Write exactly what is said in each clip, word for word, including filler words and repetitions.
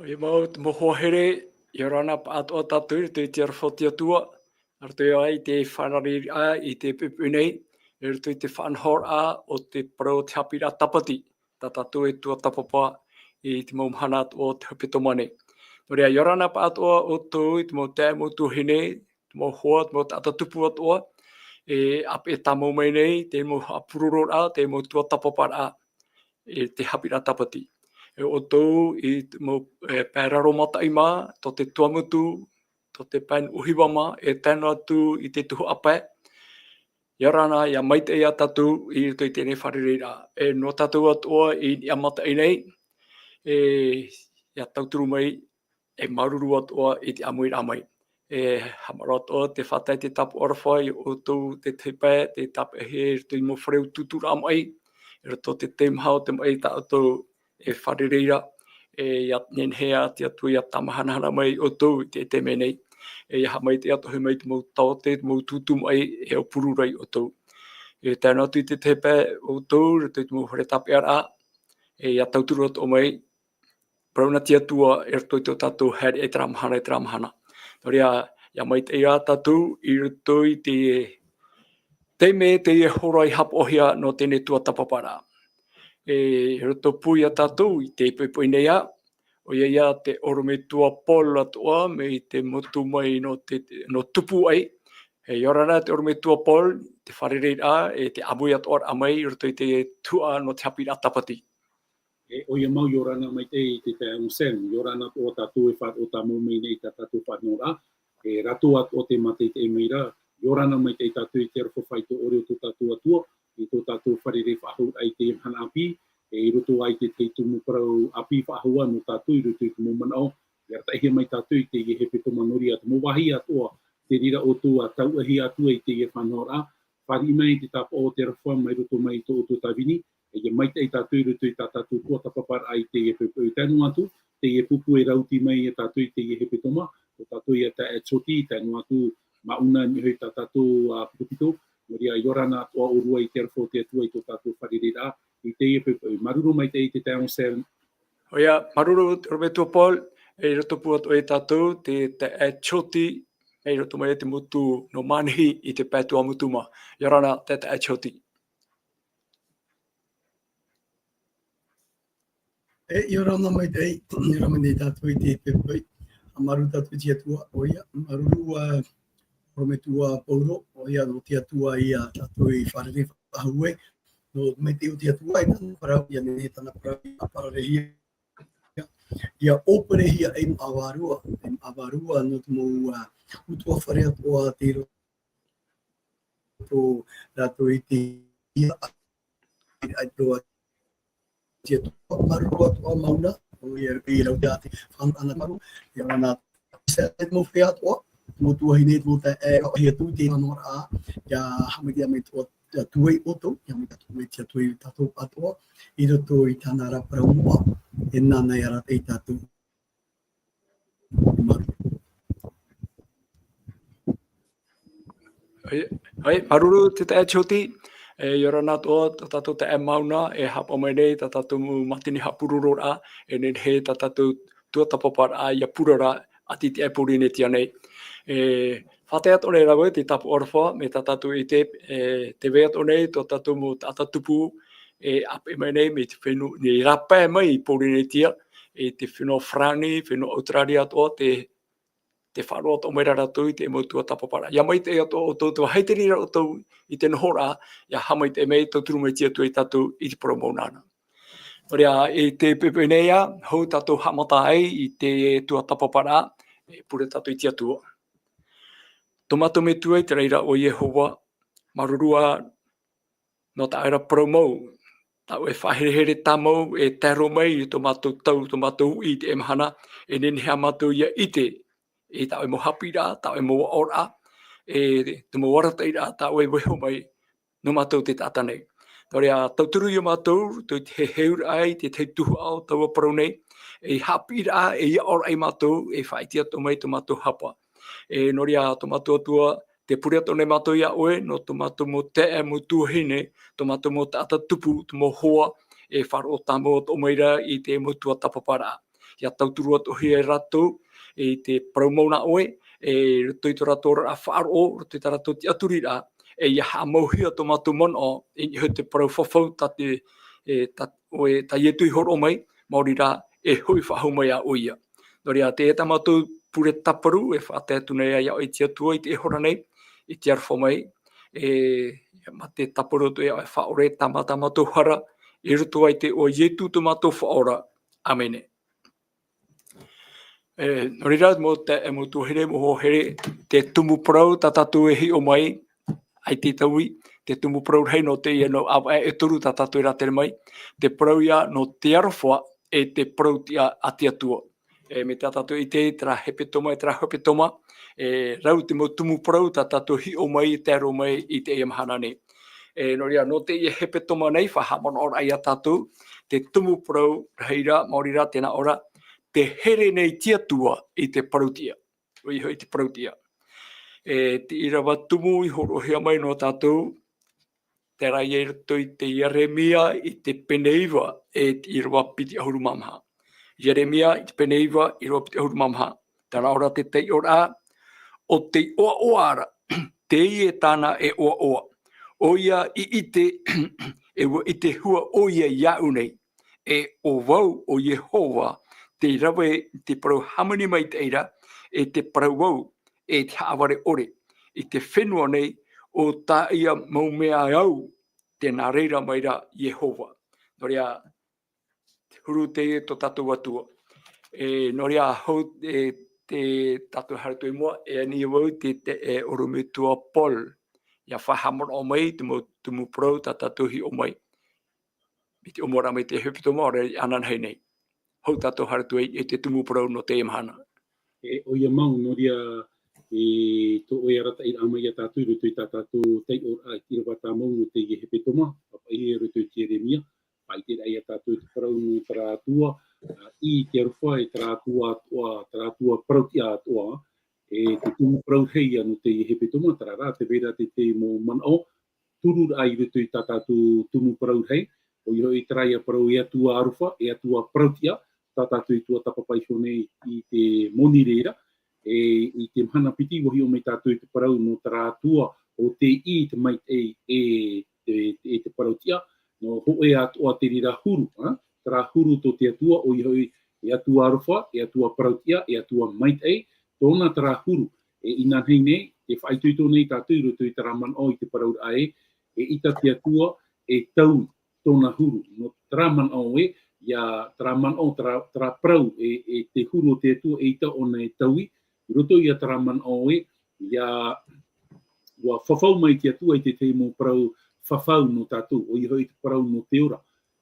ʻOia mau te mau hoa here, ʻia ora na pāʻatoʻa tātou i roto i te aroha o te Atua, nā roto ia i te fārereiraʻa i te poʻipoʻi nei, i roto i te faʻanahoraʻa o te parau o te haʻapiʻiraʻa tāpati, tā tātou e tuatāpapa i te mau mahana atoʻa o te hepetoma nei. Nō reira, ʻia ora na pāʻatoʻa ʻoutou i te mau taeaʻe, mau tuahine, te mau hoa, te mau taʻata tupu atoʻa, e ʻāpeʻe tāmau mai nei, te mau haʻapurororaʻa, te mau tuatāpaparaʻa, e te haʻapiʻiraʻa tāpati. E ʻoutou i te mau, e, pae raro mataʻi mā, tō te Tuamotu, tō te pae nuʻu hiva mā, e tae noa atu i te tuhaʻa pae. ʻIa ora na, ʻia maitaʻi ia tātou i roto i teie fārereiraʻa. E nō tātou atoʻa i niʻa mataʻi nei, e, ʻia tauturu mai, e māuruuru atoʻa i te ʻāmuiraʻa mai. E haʻamāuruuru atoʻa te faʻatae i te tāpaʻo aroha ia ʻoutou te tahi pae, tē tāpeʻahia i roto i te mau fare utuuturaʻa maʻi, i roto i te teimaha o te maʻi tā ʻoutou e fārerei ra, e ʻia nehenehe ā te Atua ʻia tāmahanahana mai ia ʻoutou i te, te mea nei. E ʻia haʻamaitaʻi atoʻa mai te mau taote, te mau utuutu maʻi e ʻōpū ra ia ʻoutou. E tae noa atu i te tahi pae ʻoutou, i roto i te mau fare tāpeʻaraʻa, e ʻia tauturu atoʻa mai, parau na te Atua i roto i tō tātou haereʻa i terā mahana, i terā mahana. Nō reira, ʻia maitaʻi ā tātou i roto i te, te mea, teie hora i haʻapaʻohia nō teie tuatāpaparaʻa. E, i roto pū ia tātou i te poʻipoʻi nei ā, ʻoia ia te ʻorometua Paul atoʻa, mai te motu mai nō te, nō Tupuaʻi. E, ʻia ora na te ʻorometua Paul, te fārereiraʻa, e te ʻāmui atoʻaraʻa mai, i roto i te tuhaʻa nō te haʻapiʻiraʻa tāpati. E, ʻoia mau, ʻia ora na maitaʻi te taeaʻe Anselme, ʻia ora na atoʻa tātou e faʻaroʻo tāmau mai nei i tā tātou faʻanahoraʻa, e rātou atoʻa tē mātaʻitaʻi mai ra, ʻia ora na maitaʻi tātou i te aroha faʻaitoito ʻore o tō tātou Atua, i tō tātou fārerei faʻahou i te mahana ʻāpī, e i roto aʻe i te tahi tumu parau ʻāpī faʻahou nō tātou i roto i te mau manaʻo, ʻia arataʻihia mai tātou i teie hepetoma. Nō reira, te mau vāhi atoʻa, te reira ʻoutou ʻa tauʻahia atu ai i teie faʻanahoraʻa, fāriʻi mai te tāpaʻo o te aroha mai roto mai i tō ʻoutou tāvini, e ʻia maitaʻi tātou i roto i tā tātou tuatāpaparaʻa i teie poʻipoʻi. Tae noa atu, teie pupu e rauti mai ia tātou i teie hepetoma, tō tātou ia taeaʻe Choti, tae noa atu Mauna, i niʻa hoʻi tā tātou, ā, pitopito. Nō reira, ʻia ora na atoʻa ʻōrua i te aroha o te Atua i tō tātou fārereiraʻa i teie poʻipoʻi. Māuruuru maitaʻi te taeaʻe Anselme. ʻOia, māuruuru ʻorometua Paul, e i roto pū atoʻa ia tātou te taeaʻe Choti, e i roto mai te motu nō Mānihi i te pae Tuamotu mā. ʻIa ora na te taeaʻe Choti. E, ʻia ora na maitaʻi, ʻia ora na maitaʻi tātou i te poʻipoʻi. ʻA māuruuru tātou i te Atua, ʻoia, māuruuru, ā, ʻorometua Paulo, ʻoia, nō te Atua ia tātou i fārerei faʻahou ai. Nō te maitaʻi o te Atua, e tāna parau, ʻia nehenehe tāna parau, ʻia pararehia. ʻIa ʻōperehia ei māʻa vārua, ei māʻa vārua, nō te mau, ā, ʻutuāfare atoʻa tei roto rātou i te ia, i roto i te Atua. Māuruuru atoʻa Mauna, ʻoia, i rauti ā te faʻanahoraʻa, ʻia ora na, e te mau feiā atoʻa, te mau tuahine, te mau taeaʻe, e ʻia atu i te faʻanahoraʻa, ʻia haʻamaitaʻi mai atoʻa atu ai ʻoutou, ʻia haʻamaitaʻi mai atoʻa ai tātou atoʻa, i roto i tāna ra parau moʻa, e nāna e arataʻi ia tātou. Māuruuru. ʻOia, ʻoia, māuruuru te taeaʻe Choti, e, ʻia ora na atoʻa, tō tātou taeaʻe Mauna, e haʻapaʻo mai nei, tā tātou mau mātini haʻapurororaʻa, e nehenehe tā tātou tuatāpaparaʻa, ʻia purara, ʻati i te ʻāiʻa Pōrīnetia nei. E, faʻatae atoʻa nei rāua, te tāpaʻo aroha, mai tā tātou ʻite, e, tē vai atoʻa nei, tō tātou mau taʻata tupu, e ʻāpeʻe mai nei, mai te fenua, i rāpae mai i Pōrīnetia, i te fenua Farāni, fenua ʻAuterāria atoʻa, te, tē faʻaroʻo atoʻa mai ra rātou i te mau tuatāpaparaʻa. ʻIa maitaʻi atoʻa ʻoutou, ʻua haere atoʻa ʻoutou i te nohoraʻa, ʻia haʻamaitaʻi mai, tauturu mai te Atua ia tātou i te parau mau nāna. Nō reira, i te poʻipoʻi nei ā, hou tātou haʻamata ai i te tuatāpaparaʻa, e pure tātou i te Atua. Tō mātou Metua i te raʻi ra ʻo Iehova, māuruuru ā nō tā ʻoe ra parau mau, tā ʻoe faʻaherehere tāmau e tae roa mai i tō mātou tau, tō mātou uʻi i teie mahana, e nehenehe ā mātou ʻia ʻite, i tā ʻoe mau haʻapiʻiraʻa, tā ʻoe mau aʻoraʻa, e te mau arataʻiraʻa, tā ʻoe e vaiiho mai, nō mātou te taʻata nei. Nō reira, tauturu ia mātou, tō te heheuraʻa i te tahi tuhaʻa o taua parau nei, ei haʻapiʻiraʻa, ei aʻoraʻa ia mātou, e faʻaʻite atoʻa mai tō mātou hapa. E nō reira, tō mātou Atua, tē pure atoʻa nei mātou iā ʻoe, nō tō mātou mau taeaʻe, mau tuahine, tō mātou mau taʻata tupu, tō mau hoa, e faʻaroʻo tāmau atoʻa mai ra i te mau tuatāpaparaʻa. ia tauturu atoʻa hia e rātou i te parau mau nā ʻoe, e roto i tō rātou oraraʻa faʻaroʻo, roto i tā rātou tiʻaturiraʻa, e ia haʻamauhia tō mātou manaʻo i niʻa i te parau fafau tā te, e, tā, ʻoe, tā Ietu i hōroʻa mai, maori rā, e hoʻi faʻahou mai iā ʻoia. Nō reira, teie tā mātou pure tāparu, e faʻatae atu nei ai iā ʻoe te Atua i teie hora nei, i te aroha mai, e, mā te tāparu atoʻa iā ʻoe e faʻaʻore, tāmā tā mātou hara, i roto i te iʻoa o Ietu tō mātou Faʻaora. ʻĀmene. E, nō reira, mau te, e, mau tuahine, mau hoa here, te tumu parau tā tātou e hiʻo mai, ʻaita e taui, te tumu parau rahi nō teie nau ʻāvaʻe e toru tā tātou e rātere mai, te parau ïa nō te aroha e te parau tiʻa a te Atua. E, mai tā tātou i ʻite i terā hepetoma, i terā hepetoma, e, rau te mau tumu parau tā tātou e hiʻo mai, e tae roa mai i teie mahana nei. E, nō reira, nō teie hepetoma nei, faʻahaʻamanaʻoraʻa iā tātou, te tumu parau rahi ra, maori rā, tē nā ʻō ra, tē here nei te Atua i te parau tiʻa. ʻOia hoʻi te parau tiʻa. E, te ʻīrava tumu i hōroʻahia mai nō tātou, terā ïa i roto i te Ieremia i te pene iva, e te ʻīrava piti ʻahuru mā maha. Ieremia i te pene iva, ʻīrava piti ʻahuru mā maha. Tē nā ʻō ra te taiʻoraʻa, ʻo tei ʻoaʻoa ra, teie tāna e ʻoaʻoa. ʻOia i ʻite, e ʻua ʻite hua ʻoia iāʻu nei. E ʻo vau, ʻo Iehova, tei rave i te parau hāmani maitaʻi ra, e te parau vau, e te haʻavare ʻore, i te fenua nei, ʻo tā ïa mau mea au, tē nā reira mai ra Iehova. Nō reira, te huru teie tō tātou Atua. E, nō reira, hou, e, te tātou haere atu i mua, e ani vau te, te, e, ʻorometua Paul, ʻia faʻahaʻamanaʻo mai, te mau tumu parau tā tātou e hiʻo mai. Mai te ʻōmuaraʻa mai te hepetoma, ʻaore rā i ananahi nei. Hou tātou haere atu i, i te tumu parau nō teie mahana. E, ʻoia mau, nō reira, e, tō ʻoe arataʻiraʻa mai iā tātou, i roto i tā tātou taiʻoraʻa, i te ʻīrava tāmau nō teie hepetoma, pāpaʻihia i roto i te Ieremia, faʻaʻiteraʻa iā tātou i te parau nō terā Atua, ā, i te aroha, e terā Atua atoʻa, terā Atua parau tiʻa atoʻa, e te tumu parau rahi ïa nō teie hepetoma, terā rā, tē vai ra te tahi mau manaʻo, turu ra i roto i tā tātou tumu parau rahi, ʻoia hoʻi terā ïa parau e Atua aroha, e Atua parau tiʻa, tā tātou i tuatāpapa iho nei i te monirē ra, e, i te mahana piti, ʻua hiʻo mai tātou i te parau nō terā Atua ʻo tei ʻī i te maitaʻi e te, e te parau tiʻa, nō hōʻē atoʻa te reira huru, ā, terā huru tō te Atua, ʻoia hoʻi, e Atua aroha, e Atua parau tiʻa, e Atua maitaʻi, tōna terā huru, e inanahi nei, tē faʻaitoito nei tātou i roto i terā manaʻo i te parauraʻa ē, eʻita te Atua e taui tōna huru. Nō terā manaʻo ē, ʻia terā manaʻo, terā, terā parau, e, e te huru o te Atua, eʻita ʻōna e taui, i roto ia terā manaʻo ē, ʻia, ʻua fafau mai te Atua i te tahi mau parau fafau nō tātou, ʻoia hoʻi te parau nō te ora.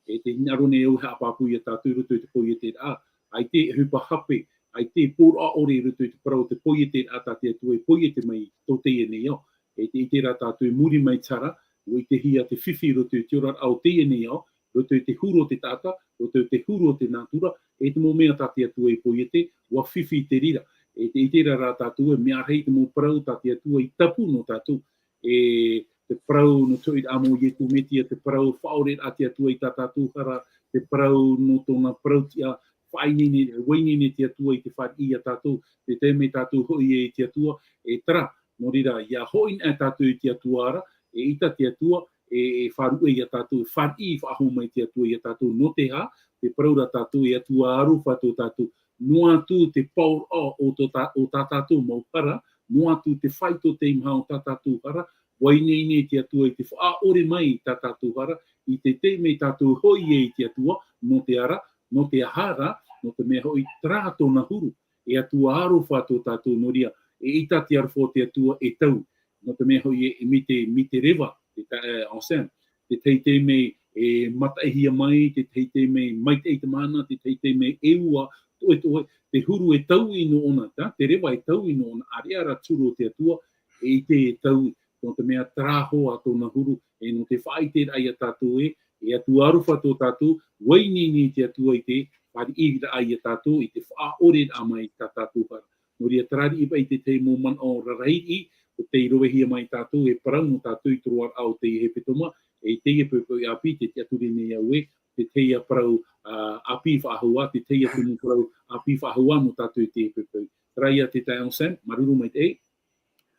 E tē hinaʻaro nei au e haʻapāpū ia tātou i roto i te poieteraʻa. ʻAita e ʻohipa hape, ʻaita e poroʻa ʻore i roto i te parau o te poieteraʻa tā te Atua e poiete mai tō teie nei ao. E tē ʻite ra tātou i muri mai te hara, ʻua ʻitehia te fifi i roto i te oraraʻa o teie nei ao, roto i te huru o te taʻata, roto i te huru o te nātura, e te mau mea tā te Atua i poiete, ʻua fifi te reira. E tē ʻite ra rā tātou e mea rahi te mau parau tā te Atua i tapu nō tātou. E te parau nō te hoʻiraʻa mau Ietu Metia, te parau faʻaʻoreraʻa te Atua i tā tātou hara, te parau nō tōna parau tiʻa, faʻaineine, ʻua ineine te Atua i te fāriʻi ia tātou, te taime tātou hoʻi i te Atua, e terā, nō reira, ʻia hoʻi na tātou i te Atua ra, eʻita te Atua, e, e faʻaruʻe ia tātou, e fāriʻi faʻahou mai te Atua ia tātou, nō te aha, tē parau ra tātou, e Atua aroha tō tātou, noa atu te paoraʻa o tō tā, o tā tātou mau hara, noa atu te faito teimaha o tā tātou hara, ʻua ineine te Atua i te faʻaʻore mai i tā tātou hara, i te taime tātou hoʻi i te Atua, nō te ara, nō te aha ra, nō te mea hoʻi terā tōna huru, e Atua aroha tō tātou nō reira, eʻita te aroha o te Atua e taui, nō te mea hoʻi e, e mite, mite reva, te ta-, e, enceinte, te tahi taime e mataʻihia mai, te tahi taime maitaʻi te mahana, te tahi taime e ua, toʻetoʻe, te huru e taui nō ʻōna, tā, te reva e taui nō ʻōna, ʻāreʻa rā te huru o te Atua, eʻita e taui, nō te mea terā hoʻi tōna huru, e nō te faʻaʻiteraʻa ia tātou ē, e Atua aroha tō tātou, ʻua ineine te Atua i te fāriʻiraʻa ia tātou, i te faʻaʻoreraʻa mai i tā tātou hara. Nō reira, terā riʻi paʻi te tahi mau manaʻo rarahi, ʻo tei rovehia mai tātou, e parau nō tātou i te roaraʻa o teie hepetoma, e teie poʻipoʻi ʻāpī, tē tiʻaturi nei au ē, te teie parau, ā, ʻāpī faʻahou, te teie tumu parau ʻāpī faʻahou nō tātou i teie poʻipoʻi. Terā ia te taeaʻe Sam, māuruuru maitaʻi.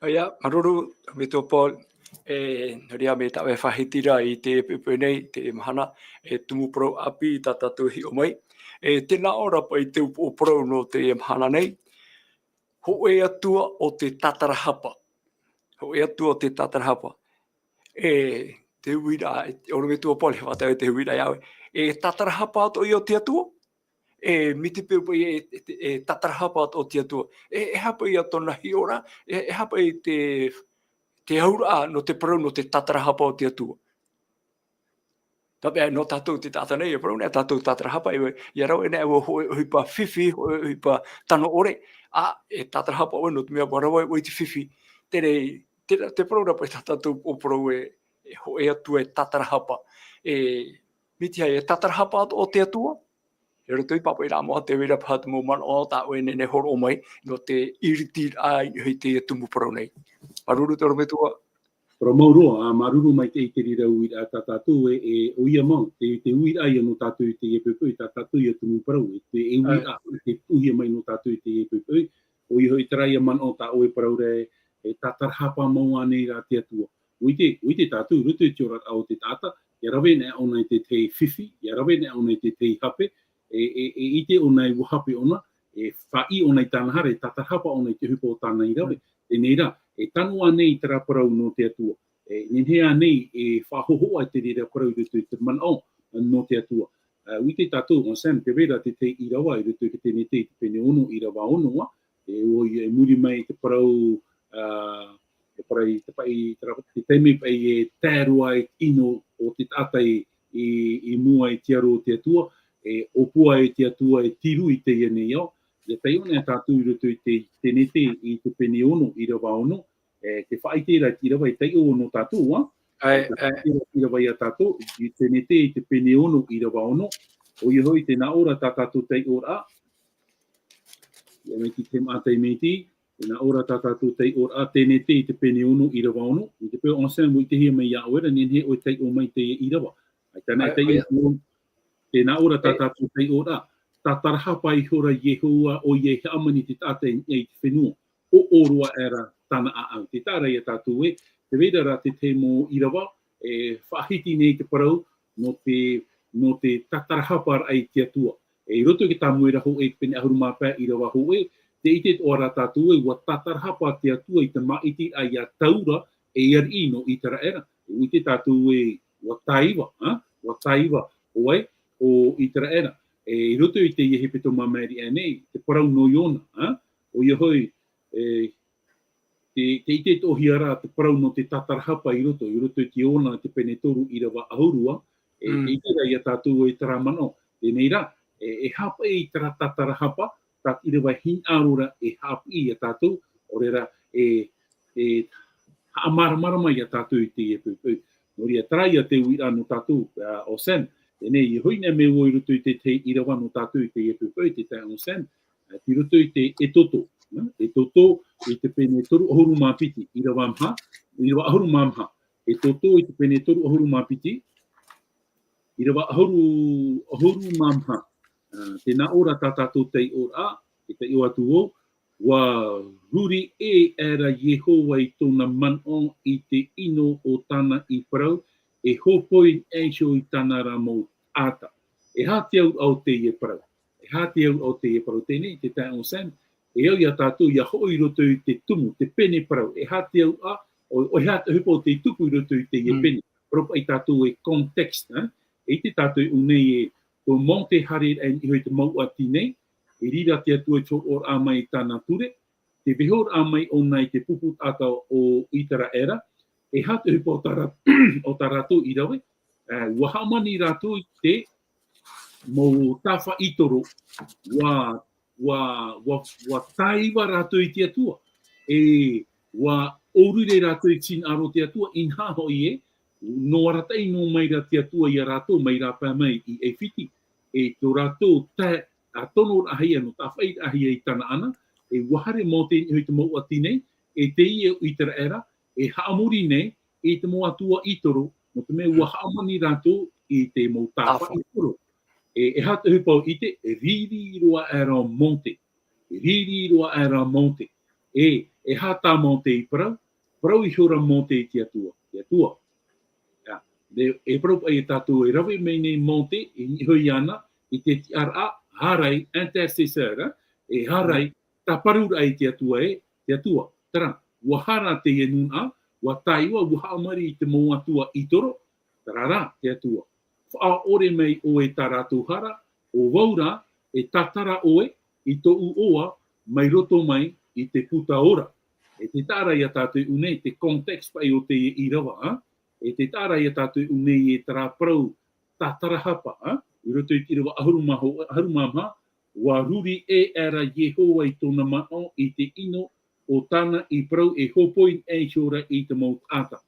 ʻOia, māuruuru, metua Paul, e, nō reira mea tāʻu e faʻahiti ra i teie poʻipoʻi nei, teie mahana, e tumu parau ʻāpī tā tātou e hiʻo mai. E, tē nā ʻō ra paʻi te upoʻo parau nō teie mahana nei, Hōʻē Atua o te tātarahapa. Hōʻē Atua o te tātarahapa. E, te uiraʻa, e, ʻorometua Paul, e faʻatae te uiraʻa iā ʻoe. E tātarahapa atoʻa ia o te Atua? E, mai te peu paʻi e, e, e tātarahapa atoʻa o te Atua. E, e aha paʻi ia tōna hiʻoraʻa, e, e aha paʻi te, te auraʻa nō te parau nō te tātarahapa o te Atua. Tāpeʻa nō tātou te taʻata nei, e parau nei tātou tātarahapa, e, ʻia rave nei ʻoe hōʻē ʻohipa fifi, hōʻē ʻohipa tano ʻore, ā, e tātarahapa ʻoe nō te mea ʻua rave ʻoe i te fifi. Terā, te, te parau ra paʻi tā tātou e parau ē, e Hōʻē Atua e tātarahapa. E, mai te aha, e tātarahapa atoʻa o te Atua? I roto i te pāpaʻiraʻa moʻa, tē vai ra paha te mau manaʻo tā ʻoe e nehenehe e hōroʻa mai, nō te ʻiritiraʻa i, i te tumu parau nei. Māuruuru te ʻorometua. Parau mau roa, ā, māuruuru maitaʻi i te reira uiraʻa tā tātou ē, e, ʻoia mau, te, te uiraʻa ia nō tātou i teie poʻipoʻi, tā tātou ia tumu parau, e, te, e uiraʻa, te tuʻuhia mai nō tātou i teie poʻipoʻi, ʻoia hoʻi terā ia manaʻo tā ʻoe e parau ra ē, e tātarahapa mau ānei rā te Atua. ʻUa ʻite, ʻua ʻite tātou i roto i te oraraʻa o te taʻata, ʻia rave nei ʻōna i te tahi fifi, ʻia rave nei ʻōna i te tahi hape, e, e, e ʻite ʻōna ē ʻua hape ʻōna, e faʻaʻī ʻōna i tāna hara, e tātarahapa ʻōna i te ʻohipa o tāna i rave. Teie rā, e tano ānei terā parau nō te Atua? E nehenehe ānei e faʻahōhoʻa i te reira parau i roto i te manaʻo nō te Atua? Ā, ʻua ʻite tātou, ʻo Sam, tē vai ra te tahi ʻīrava i roto i te Tenete i te pene ono, ʻīrava ono, ā, e ʻoia i muri mai i te parau, ā, e parau i te paʻi, te ra-, te taime paʻi e tae roa ai te ʻino o te taʻata i, i, i mua i te aro o te Atua, e ʻōpua ai te Atua e tiru i teie nei ao, ʻia taiʻo nei tātou i roto i te Tenete i te pene ono, ʻīrava ono, e, tē faʻaʻite ra i te ʻīrava e taiʻo nō tātou, ā? ʻAe, e, ʻae. Te ʻīrava ia tātou, i te Tenete i te pene ono, ʻīrava ono, ʻoia hoʻi tē nā ʻō ra tā tātou taiʻoraʻa, ʻia mai te mau taime iti, tē nā ʻō ra tā tātou taiʻoraʻa, Tenete i te pene ono, ʻīrava ono, i te peu ʻo Sam, ʻua ʻitehia mai iā ʻoe ra, nehenehe ʻoe e taiʻo mai teie ʻīrava. ʻAita anaʻe e taiʻo, tē nā ʻō ra tā tātou taiʻoraʻa, tātarahapa ihora Iehova, ʻoia i hāmani i te taʻata i niʻa i te fenua, ʻoʻo roa aʻera tāna ʻāʻau. Tē taʻa ra ia tātou ē, tē vai ra te tahi mau ʻīrava, e faʻahiti nei te parau, nō te, nō te tātarahaparaʻa i te Atua. E, i roto i te Tāmuera hōʻē, pene ʻahuru mā pae, ʻīrava hōʻē, tē ʻite atoʻa ra tātou ē, ʻua tātarahapa te Atua i te māʻitiraʻa ia Taura, e ariʻi nō ʻĪteraʻera. ʻUa ʻite tātou ē, ʻua tāiva, ā? ʻUa tāiva, ʻo vai? ʻO ʻĪteraʻera. E, i roto i teie hepetoma maʻiri aʻe nei, te parau nō Iona, ā? ʻOia hoʻi, e, tē, tē ʻite atoʻahia ra te parau nō te tātarahapa i roto, i roto i te Iona, te pene toru, ʻīrava ʻahuru, ā, e, mm, tē ʻite ra ia tātou ē terā manaʻo. Teie rā, e, e haʻapaʻo i terā tātarahapa, tā te ʻīrava e hinaʻaro ra e haʻapiʻi ia tātou, ʻaore rā, e, e haʻamāramarama ia tātou i teie poʻipoʻi. Nō reira, terā ia te uiraʻa nō tātou, ā, ʻo Sam. Teie, ʻia hoʻi nei mai vau i roto i te tahi ʻīrava nō tātou i teie poʻipoʻi, te taeaʻe ʻo Sam. Ā, tei roto i te Exodo, ā, Exodo i te pene toru ʻahuru mā piti, ʻīrava maha, ʻīrava ʻahuru mā maha. Exodo i te pene toru ʻahuru mā piti, ʻīrava ʻahuru, ʻahuru mā maha. Ā, tē nā ʻō ra tā tātou taiʻoraʻa, e taiʻo atu vau, ʻua ruri ʻē aʻera Iehova i tōna manaʻo i te ʻino o tāna i parau, e hōpoi aʻe iho i tāna ra mau taʻata. E aha te auraʻa o teie parau? E aha te auraʻa o teie parau? Teie, te taeaʻe ʻo Sam, e au ia tātou ʻia hoʻo i roto i te tumu, te pene parau. E aha te auraʻa, ʻo, ʻo, e aha te ʻohipa o tei tupu i roto i teie, mm, pene? Parau paʻi tātou e context, ā? E ʻite tātou i ʻō nei ē, tō Mōte haere ra i niʻa i te mouʻa Tinei, i reira te Atua i te hōroʻaraʻa mai i tāna ture, te vehoraʻa mai ʻōna i te pupu taʻata o ʻĪteraʻera, e aha te ʻohipa o tā rā-, o tā rātou i rave, ā, ʻua hāmani rātou i te mau tāfa ʻitoro, ʻua, ʻua, ʻua, ʻua tāiva rātou i te Atua. E, ʻua ʻōrure rātou i te hinaʻaro o te Atua, inaha hoʻi ē, nō arataʻi noa mai ra te Atua ia rātou, mai rāpae mai i ʻAifiti. E tō rātou tae ā tonoraʻahia, nō tāfaʻiraʻahia i Tanaana, e ʻua haere Mōte i niʻa i te mouʻa Tinei, e teie ʻo ʻĪteraʻera, e haʻamori nei i te mau atua ʻitoro, Nō te mea ua haʻamani rātou i te mau tāfa i toro. E, e aha te ʻohipa ʻite, e riri roa aʻe rā Mōte. E riri roa aʻe rā Mōte. E, e aha tā Mōte i parau? Parau ihora Mōte i te Atua. Te Atua. Ia, e, e parau paʻi e tātou e rave mai nei Mōte, e niʻa iho iāna, i te tiʻaraʻa, ʻārai, intercesseur, e, e ʻārai, tāparuraʻa i te Atua e, te Atua. Terā, ua hara teie nūnaʻa, ua taiva, ua haʻamari i te mau atua i toro, terā rā, te Atua. Faʻaʻore mai ʻoe i tā rātou hara, ʻo vau rā, e tātara ʻoe, i tōʻu ʻoa, mai roto mai, i te puta ora. E te taʻa ra ia tātou i ʻō nei, te contexte paʻi o teie ʻīrava, ā? E te taʻa ra ia tātou i ʻō nei e terā parau tātarahapa, ā? I roto i te ʻīrava ʻahuru mā ho-, ʻahuru mā maha, ua ruri ʻē aʻera Iehova i tōna manaʻo i te ʻino o tāna i parau e hōpoi aʻe ihora i te mau taʻata.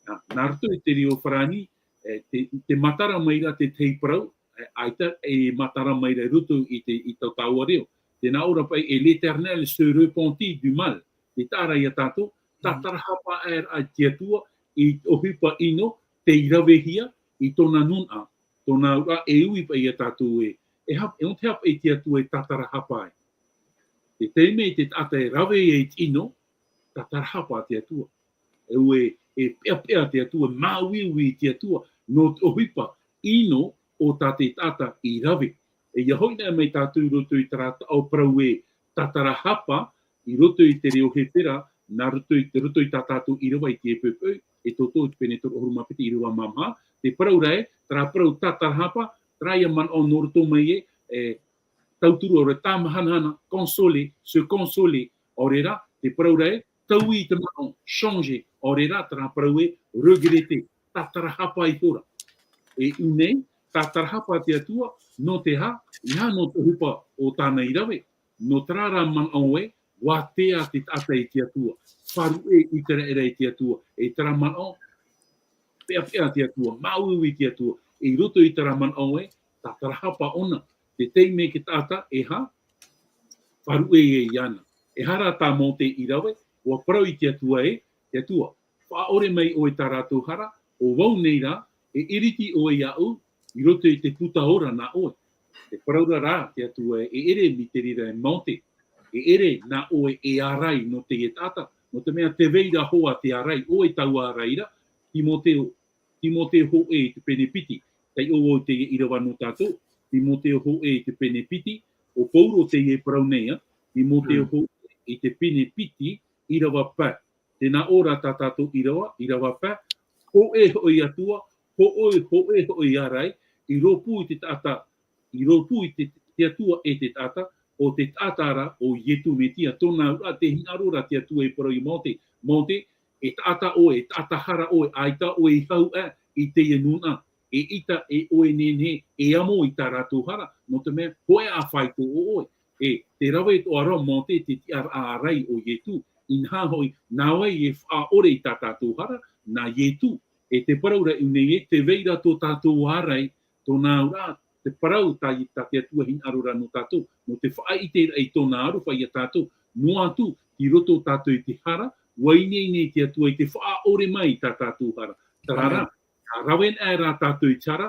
Ā, nā roto i te reo farāni, e, te, te matara mai ra te tahi parau, e, ʻaita e matara mai ra i roto i te, i tō tāua reo. Tē nā ʻō ra paʻi, et l'Éternel se repentit du mal. Te taʻa ra ia tātou, tātarahapa aʻera te Atua i te ʻohipa ʻino, tei ravehia i tōna nūnaʻa, tōna auraʻa e ui paʻi ia tātou ē. E ha-, e ʻo te aha paʻi te Atua e tātarahapa ai? Te taime te taʻata e rave ai i te ʻino, tātarahapa te Atua. E ʻua, e peʻapeʻa te Atua, e māuiui te Atua, nō te ʻohipa ʻino o tā te taʻata i rave. E ʻia hoʻi anaʻe mai tātou i roto i terā taʻo parau ē tātarahapa, i roto i te reo Hepera, nā roto i, roto i tā tātou ʻīrava i te Epeepe, Exode, te pene toru ʻahuru mā piti, ʻīrava mā maha, te parau ra ē, terā parau tātarahapa, terā ia manaʻo nō roto mai ē, e, tauturu ʻaore tāmahanahana, consoler, se consoler, ʻaore rā, te parau ra ē, taui i te manaʻo, changer, ʻaore rā, terā parau ē, regretter, tātarahapa ihora. E ʻō nei, tātarahapa te Atua, nō te aha, ʻeiaha nō te ʻohipa o tāna i rave, nō terā rā manaʻo ē, ua tea te taʻata i te Atua, faʻaruʻe ʻĪteraʻera i te Atua, e terā manaʻo, peʻapeʻa te Atua, māuiui te Atua, i roto i terā manaʻo ē, tātarahapa ʻōna, te taime te taʻata e aha, faʻaruʻe iāna. E aha rā tā Mōte i rave, ua parau i te Atua ē, te Atua, faʻaʻore mai ʻoe i tā rātou hara, ʻo vau nei rā, e ʻiriti ʻoe iāʻu, i roto i te puta ora nā ʻoe. Te parau ra rā, te Atua ē, e ʻere mai te reira e Mōte, e ʻere nā ʻoe e ārai nō teie taʻata, nō te mea tē vai ra hoʻi te ārai, ʻoe taua ārai ra, Timoteo, Timoteo hōʻē i te pene piti, taiʻo vau i teie ʻīrava nō tātou, Timoteo hōʻē i te pene piti, ʻo Paulo teie e parau nei, ā, Timoteo hōʻē i te pene piti, ʻīrava pae. Tē nā ʻō ra tā tātou ʻīrava, ʻīrava pae, hōʻē hoʻi Atua, hōʻē, hōʻē hoʻi ārai, i rōpū i te taʻata, i rōpū i te, te Atua e te taʻata, ʻo te taʻata ra ʻo Ietu Metia, tōna auraʻa tē hinaʻaro ra te Atua e parau ia Mōte, Mōte, e taʻata ʻoe, e taʻata hara ʻoe, ʻaita ʻoe i hau aʻe i teie nūnaʻa, eʻita e ʻoe e nehenehe e amo i tā rātou hara, nō te mea, hōʻē ā faito ʻo ʻoe. E, tē rave atoʻa ra Mōte i te tiʻaraʻa ārai o Ietu, inaha hoʻi, nā vai e faʻaʻore i tā tātou hara, nā Ietu. E te parau ra i ʻō nei ē, tē vai ra tō tātou ārai, tōna auraʻa, te parau tā, tā te Atua e hinaʻaro ra nō tātou, nō te faʻaʻite i tōna aroha ia tātou, noa atu, i roto tātou i te hara, ua ineine te Atua i te faʻaʻore mai i tā tātou hara. Terā rā, ʻāmene. Ka rave anaʻe rā tātou i te hara,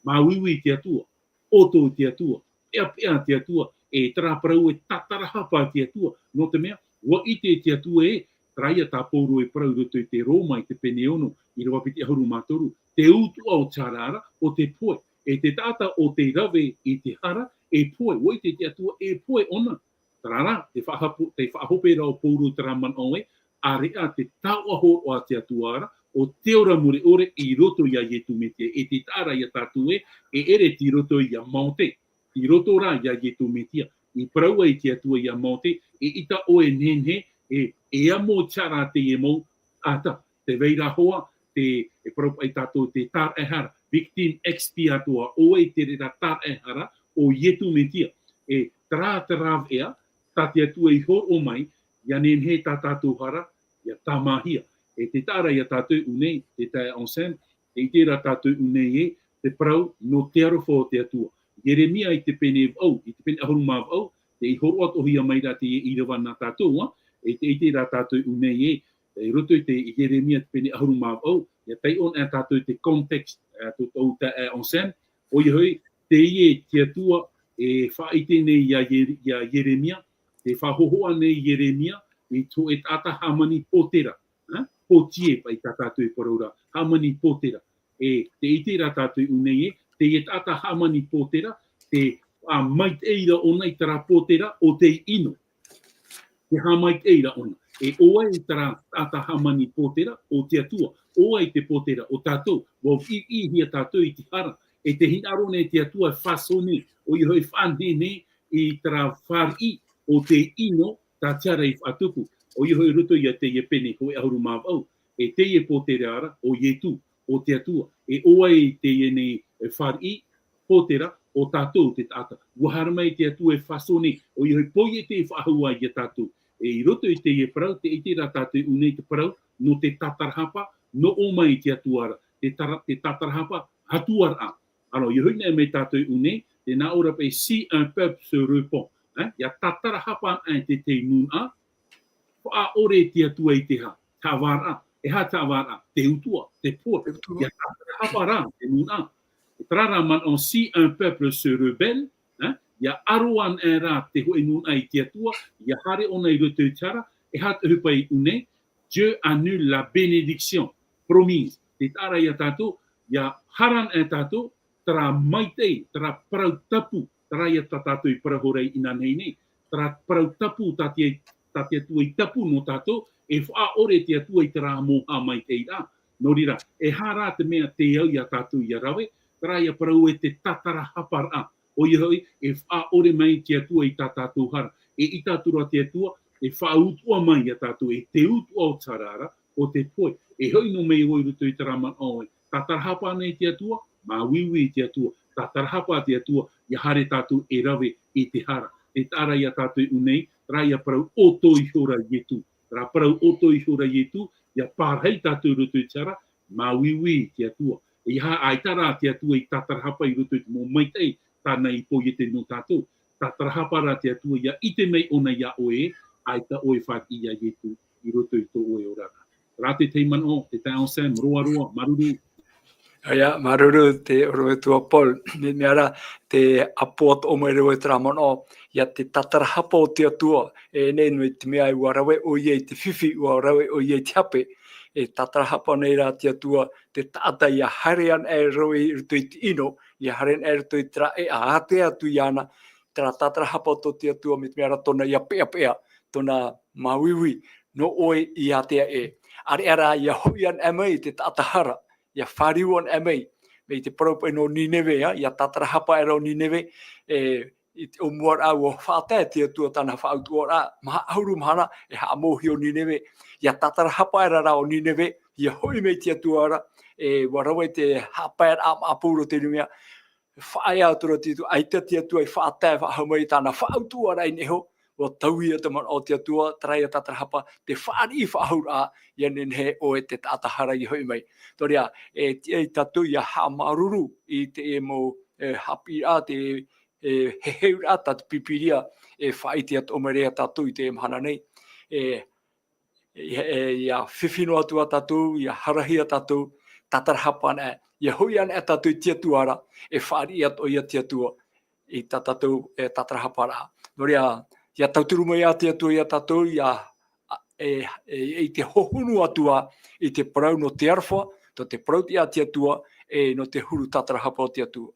māuiui te Atua, ʻoto i te Atua, peʻapeʻa te Atua, e terā parau e tātarahapa te Atua, nō te mea, ua ʻite te Atua ē, terā ia tā Paulo e parau i roto i te Roma i te pene ono, ʻīrava piti ʻahuru mā toru, te utuʻa o te hara ra, ʻo te pohe, e te taʻata ʻo tei rave i te hara, e pohe, ua ʻite te Atua e pohe ʻōna. Terā rā, te faʻahapo-, te faʻahope ra o Paulo terā manaʻo ē, ʻāreʻa te taoʻa hōroʻa a te Atua ra, ʻo te ora mure ʻore i roto ia Ietu Metia, e te taʻa ra ia tātou ē, e ʻere tei roto ia Mōte, tei roto rā ia Ietu Metia, i parau ai te Atua ia Mōte, eʻita ʻoe e nehenehe, e, e amo i te hara a teie mau taʻata, tē vai ra hoʻi, te, e parau paʻi tātou te tāraʻehara, victime expiatoire, ʻo vai te reira tāraʻehara, ʻo Ietu Metia, e terā te rāveʻa, tā te Atua i hōroʻa mai, ʻia nehenehe tā tātou hara, ʻia tāmāhia. E te taʻa ra ia tātou i ʻō nei, te taeaʻe Anselme, tē ʻite ra tātou i ʻō nei ē, te parau nō te aroha o te Atua. Ieremia i te pene vaʻu, i te pene ʻahuru mā vaʻu, tē hōroʻa atoʻahia mai ra teie ʻīrava nā tātou, ā, e tē ʻite ra tātou i ʻō nei ē, i roto i te Ieremia te pene ʻahuru mā vaʻu, ʻia taiʻo anaʻe tātou i te contexte, ā, tō tōʻu taeaʻe Anselme, ʻoia hoʻi, teie te Atua e faʻaʻite nei iā Ier-, iā Ieremia, tē faʻahōhoʻa nei Ieremia i te hōʻē taʻata hāmani pōtera, ā, potier, paʻi tā tātou e parau ra, hāmani pōtera. E, tē ʻite ra tātou i ʻō nei ē, teie taʻata hāmani pōtera, tē faʻamaitaʻi ra ʻōna i terā pōtera ʻo tei ʻino. Tē haʻamaitaʻi ra ʻōna. E ʻo vai terā taʻata hāmani pōtera? ʻO te Atua. ʻO vai te pōtera? ʻO tātou. ʻUa viʻiviʻihia tātou i te hara. E tē hinaʻaro nei te Atua e façonner, ʻoia hoʻi e faʻanehenehe i terā fāriʻi ʻo tei ʻino tā te hara i faʻatupu. ʻOia hoʻi i roto ia teie pene hōʻē ʻahuru mā vaʻu. E teie pōtera ra, ʻo Ietu, ʻo te Atua. E ʻo vai teie nei fāriʻi pōtera? ʻO tātou te taʻata. ʻUa haere mai te Atua e façonner, ʻoia hoʻi e poiete e faʻahou iā tātou. E i roto i teie parau, tē ʻite ra tātou i ʻō nei te parau nō te tātarahapa, nō ʻō mai te Atua ra, te tara-, te tātarahapa, hatuaraʻa. Alors, ʻia hoʻi anaʻe mai tātou i ʻō nei, tē nā ʻō ra paʻi, si un peuple se repent, hein, ʻia tātarahapa anaʻe te, te nūnaʻa, faʻaʻore te Atua i te hā-, haʻavāraʻa, e aha te haʻavāraʻa? Te utuʻa, te pohe. Te utuʻa. ʻIa tātarahapa rā te nūnaʻa. Terā rā manaʻo, si un peuple se rebelle, hein, ʻia ʻaro anaʻe rā te hōʻē nūnaʻa i te Atua, ʻia haere ʻōna i roto i te hara, e aha te ʻohipa i ʻō nei? Dieu annule la bénédiction promise. Tē taʻa ra iā tātou, ʻia hara anaʻe tātou, terā maitaʻi, terā parau tapu, terā ia tā tātou i parau ra inanahi nei, terā parau tapu tā te, tā te Atua i tapu nō tātou, e faʻaʻore te Atua i terā mau haʻamaitaʻiraʻa. Nō reira, e aha rā te mea tē au iā tātou ʻia rave, terā ia parau e te tātarahaparaʻa. ʻOia hoʻi, e faʻaʻore mai te Atua i tā tātou hara. E ʻite atu ra te Atua, e faʻautuʻa mai iā tātou, e te utuʻa o te hara ra, ʻo te pohe. E hoʻi noa mai vau i roto i terā manaʻo ē, tātarahapa anaʻe te Atua, māuiui te Atua, tātarahapa te Atua, ʻia haere tātou e rave i te hara. Tē taʻa ra iā tātou i ʻō nei, terā ia parau ʻoto ihora Ietu. Terā parau ʻoto ihora Ietu, ʻia parahi tātou i roto i te hara, māuiui te Atua. E aha, ʻaita rā te Atua i tātarahapa i roto i te mau maitaʻi, tāna i poiete nō tātou. Tātarahapa rā te Atua, ʻia ʻite mai ʻōna iā ʻoe, ʻaita ʻoe e fāriʻi iā Ietu i roto i tō ʻoe oraraʻa. Terā te tahi manaʻo, te taeaʻe Anselme, roaroa, māuruuru. ʻOia, māuruuru te ʻorometua Paul. Mea, mea rā, tē ʻāpoʻo atoʻa mai ra vau i terā manaʻo, ʻia te tātarahapa o te Atua, e nehenehe te mea ē ʻua rave ʻoia i te fifi, ʻua rave ʻoia i te hape, e tātarahapa nei rā te Atua, te taʻata ʻia haere anaʻe e rave i roto i te ʻino, ʻia haere anaʻe i roto i terā ʻēʻa, ʻātea atu iāna, terā tātarahapa tō te Atua, mai te mea rā tōna ʻia peʻapeʻa, tōna māuiui, nō ʻoe i ātea ʻē. ʻĀreʻa rā, ʻia hoʻi anaʻe mai te taʻata hara, ʻia fāriu anaʻe mai, mai te parau paʻi nō Nineve, ā, ʻia tātarahapa aʻera ʻo Nineve, e, i te ʻōmuaraʻa ʻua faʻatae te Atua tāna faʻautuʻaraʻa, maha ʻahuru mahana, e haʻamou ʻo Nineve, ʻia tātarahapa aʻera rā ʻo Nineve, ʻia hoʻi mai te Atua ra, e, ʻua rave i te haʻapaeraʻa maʻa Paul i teie nei mea, faʻaea atu ra te Atua, ʻaita te Atua i faʻatae faʻahou mai i tāna faʻautuʻaraʻa i niʻa iho, ʻua taui ia te manaʻo o te Atua, terā ia tātarahapa, te fāriʻi faʻahouraʻa, ʻia nehenehe ʻoe te taʻata hara ʻia hoʻi mai. Nō reira, e tiʻa ia tātou ʻia haʻamāuruuru i te mau, e, haʻapiʻiraʻa, te, e, heheuraʻa tā te Pīpīria, e faʻaʻite atoʻa mai ra ia tātou i teie mahana nei. E, e, e, ʻia fifi noa atu ā tātou, ʻia harahia tātou, tātarahapa anaʻe, ʻia hoʻi anaʻe tātou i te Atua ra, e fāriʻi atoʻa ia te Atua i tā tātou, e, tātarahaparaʻa. Nō reira, ʻia tauturu mai ā te Atua ia tātou, ʻia, a, e, e, i te hohonu atu ā i te parau nō te aroha, nō te parau atoʻa a te Atua, e, nō te huru tātarahapa o te Atua.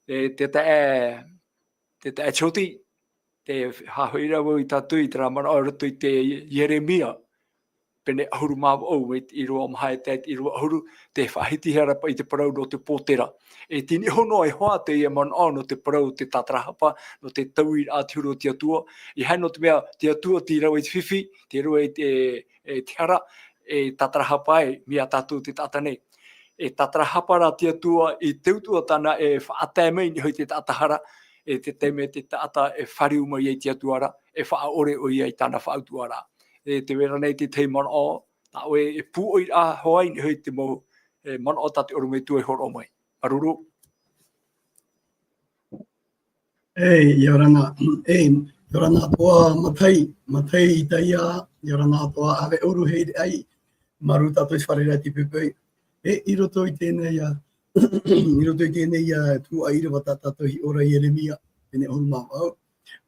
E, te taeaʻe, te taeaʻe Jyoti, tē haʻahoʻi ra vau ia tātou i terā manaʻo i roto i te Ieremia, pene ʻahuru mā vaʻu, mai te ʻīrava maha e tae i te ʻīrava ʻahuru, tē faʻahitihia ra paʻi te parau nō te pōtera. E tei niʻa iho noa e hoa teie manaʻo nō te parau o te tātarahapa, nō te tauiraʻa te huru o te Atua. ʻEiaha nō te mea te Atua tei rave i te fifi, tei rave i te, e, te hara, e tātarahapa ai, mai ia tātou te taʻata nei. E tātarahapa rā te Atua i te utuʻa tāna e faʻatae mai i niʻa iho i te taʻata hara, e te taime te taʻata e fāriu mai ai i te Atua ra, e faʻaʻore ʻoia i tāna faʻautuʻaraʻa. E tē vai ra nei te tahi manaʻo, tā ʻoe e pūʻoiraʻa hoʻi i niʻa iho i te mau, e, manaʻo tā te ʻorometua i hōroʻa mai. Māuruuru. E, ʻia ora na, e, ʻia ora na atoʻa Matai, Matai i teie, ʻia ora na atoʻa, ʻāvae ʻuru hei reira, māuruuru tātou i te fārereiraʻa i te poʻipoʻi. E, i roto i teie nei, ā, i roto i teie nei, ā, tuhaʻa ʻīrava tā tātou i hiʻo ra, Ieremia, pene ʻahuru mā vaʻu.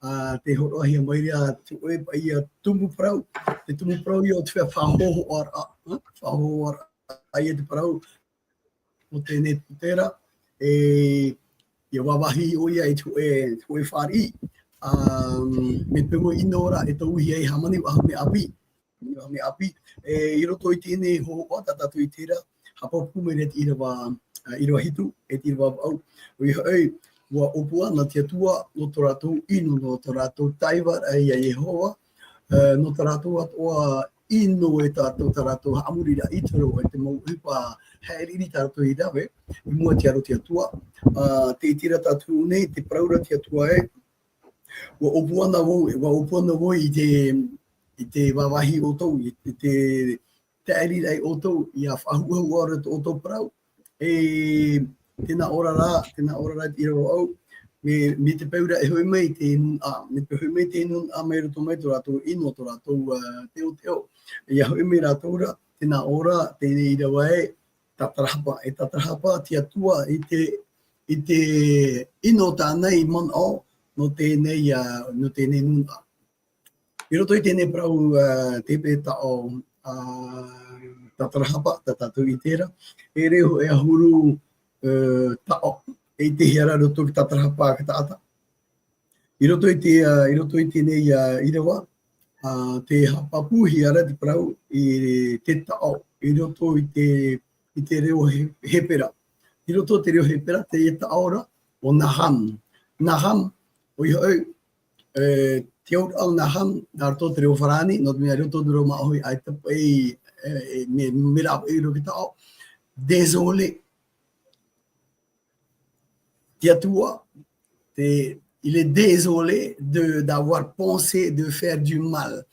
Ā, tē hōroʻahia mai ra te hōʻē paʻi, ā, tumu parau, te tumu parau ïa o te faʻahōhoʻaraʻa, ā, faʻahōhoʻaraʻa ïa te parau, o teie nei pūtera, e, ʻia vāvāhi ʻoia i te hōʻē, te hōʻē fāriʻi, ā, mea peu ʻino ra e tauihi ai hāmani faʻahou mea ʻāpī, faʻahou mea ʻāpī, e, i roto i teie nei hōhoʻa tā tātou i ʻite ra, haʻapāpū mai ra te ʻīrava, ā, ʻīrava hitu, e te ʻīrava vaʻu, ʻoia hoʻi, ʻua ʻōpua na te Atua, nō tō rātou ʻino, nō tō rātou taiva, ā, iā Iehova, ā, nō tā rātou atoʻa ʻino e tātou, tā rātou haʻamoriraʻa i te roa, e te mau ʻohipa haʻeriri tā rātou i rave, i mua i te aro o te Atua. Ā, tē ʻite ra tātou nei, tē parau ra te Atua ē, ʻua ʻōpua na vau, ʻua ʻōpua na vau i te, i te vāvāhi ʻoutou, i te, te taʻiriraʻa ia ʻoutou, ʻia faʻahuʻahuʻa ʻore tō ʻoutou parau. E, tē nā ʻō ra rā, tē nā ʻō ra rā te ʻīrava vaʻu, mea, mea te peu ra e hoʻi mai te nūnaʻa, mea te hoʻi mai te nūnaʻa mai roto mai tō rātou ʻino, tō rātou, ā, teoteo. ʻIa hoʻi mai rātou ra, tē nā ʻō ra, teie ʻīrava ē, tātarahapa, e tātarahapa te Atua i te, i te ʻino tāna i manaʻo, nō teie nei, ā, nō teie nei nūnaʻa. I roto i teie nei parau, ā, te hepetoma taʻo, ā, tātarahapa, tā tātou i ʻite ra, e reo e ʻahuru, ā, taʻo, e ʻitehia ra i roto i te tātarahapa a te taʻata. I roto i te, ā, i roto i teie nei, ā, ʻīrava, ā, tē haʻapāpūhia ra te parau i te taʻo, i roto i te, i te reo He-, Hepera. I roto i te reo Hepera, te taʻo ra, ʻo Naham. Naham, ʻoia hoʻi, e, te auraʻa o Naham, nā roto i te reo Farāni, nō te mea i roto i te reo Māʻohi, ʻaita paʻi, e, e, mea, mea rāveʻa i roto i te taʻo. Désolé. Te Atua, te, il est désolé de, d'avoir pensé de faire du mal.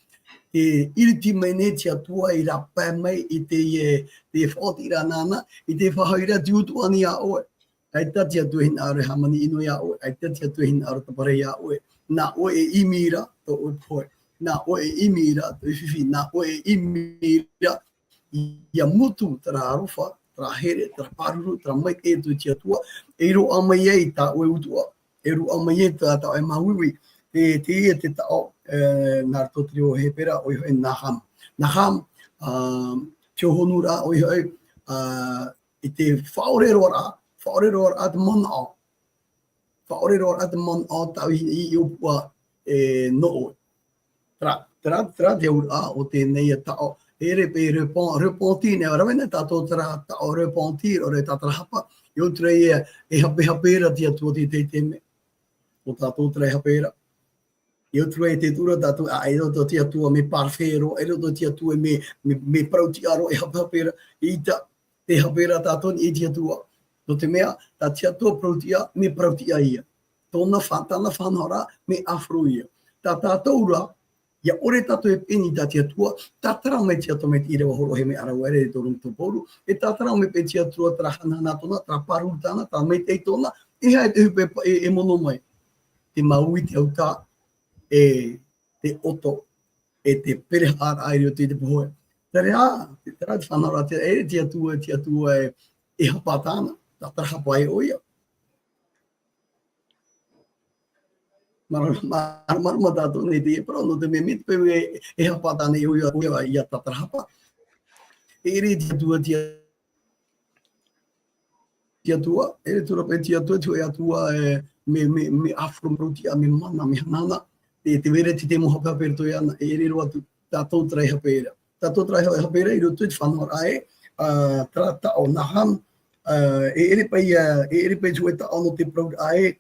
Tē ʻiriti mai nei te Atua i rāpae mai i te, e, te faʻaotiraʻa nāna, i te faʻahoʻiraʻa te utuāni iā ʻoe. ʻAita te Atua e hinaʻaro e hāmani ʻino iā ʻoe, ʻaita te Atua e hinaʻaro e taparahi iā ʻoe. Nā ʻoe e ʻimi ra tō ʻoe pohe. Nā ʻoe e ʻimi ra tō ʻoe fifi, nā ʻoe e ʻimi ra ʻia mutu terā aroha, terā here, terā pāruru, terā maitaʻi atu o te Atua, e roaʻa mai ai tā ʻoe utuʻa, e roaʻa mai ai tā, tā ʻoe māuiui. Te, teie te taʻo, e, nā roto i te reo Hepera, ʻoia hoʻi Naham. Naham, ā, te hohonuraʻa, ʻoia hoʻi, ā, i te faʻaʻore roa ra, faʻaʻore roa ra te manaʻo. Faʻaʻore roa ra te manaʻo tāʻu i, i, i ʻōpua, e, nō ʻoe. Terā, terā, terā te auraʻa o teie nei taʻo. E ʻere paʻi repent-, repentir, e rave na tātou terā taʻo repentir, ʻo te tātarahapa, e ʻō atu ra ē, e hapehape ra te Atua i te, te, te mea. ʻO tātou terā e hape ra. E ʻō atu ra ē, tē tuʻu ra tātou, ā, e ʻō atu te Atua mea parfait roa, e ʻō atu te Atua mea, mea, mea parau-tiʻa roa, e hapehape ra, ʻeita, tē hape ra tātou i te Atua. Nō te mea, tā te Atua parau-tiʻa, mea parau-tiʻa ïa. Tōna fa-, tāna faʻanahoraʻa, mea ʻāfaro ïa. Tā tātou rā, ʻia ʻore tātou e pēni i tā te Atua, tātara mai te Atua mai te ʻīrava hōroʻahia mai ʻāraʻuaʻe ra e tō rō tō Pauro, e tātara mai paʻi te Atua terā hanahana tōna, terā pāruru tāna, terā maitaʻi tōna, e aha te ʻohipa e, e, e mono mai. Te māuiui, te autā, e te ʻoto, e te perehaʻaraʻa i roto i te pohe. Terā, terā te faʻanahoraʻa, te, e te Atua, te Atua e, e hapa tāna, tātarahapa ʻoia. Māra-, māra-, māramarama tātou nei i teie parau, nō te mea, mai te peu e, e hapa tāna ʻoia, ʻoia, ʻia tātarahapa. E ʻere te Atua, te te Atua, e ʻere atu ra paʻi te Atua, te hōʻē Atua, e, mea, mea, mea ʻāfaro parau-tiʻa, mea mana, mea hanahana, e, tē vai ra te mau hapehape i roto iāna, e ʻere roa atu, tātou terā e hape ra. Tātou terā e hape ra, i roto i te faʻanahoraʻa ē, ā, terā taʻo Naham, ā, e ʻere paʻi, ā, e ʻere paʻi te hōʻē taʻo nō te parauraʻa ē,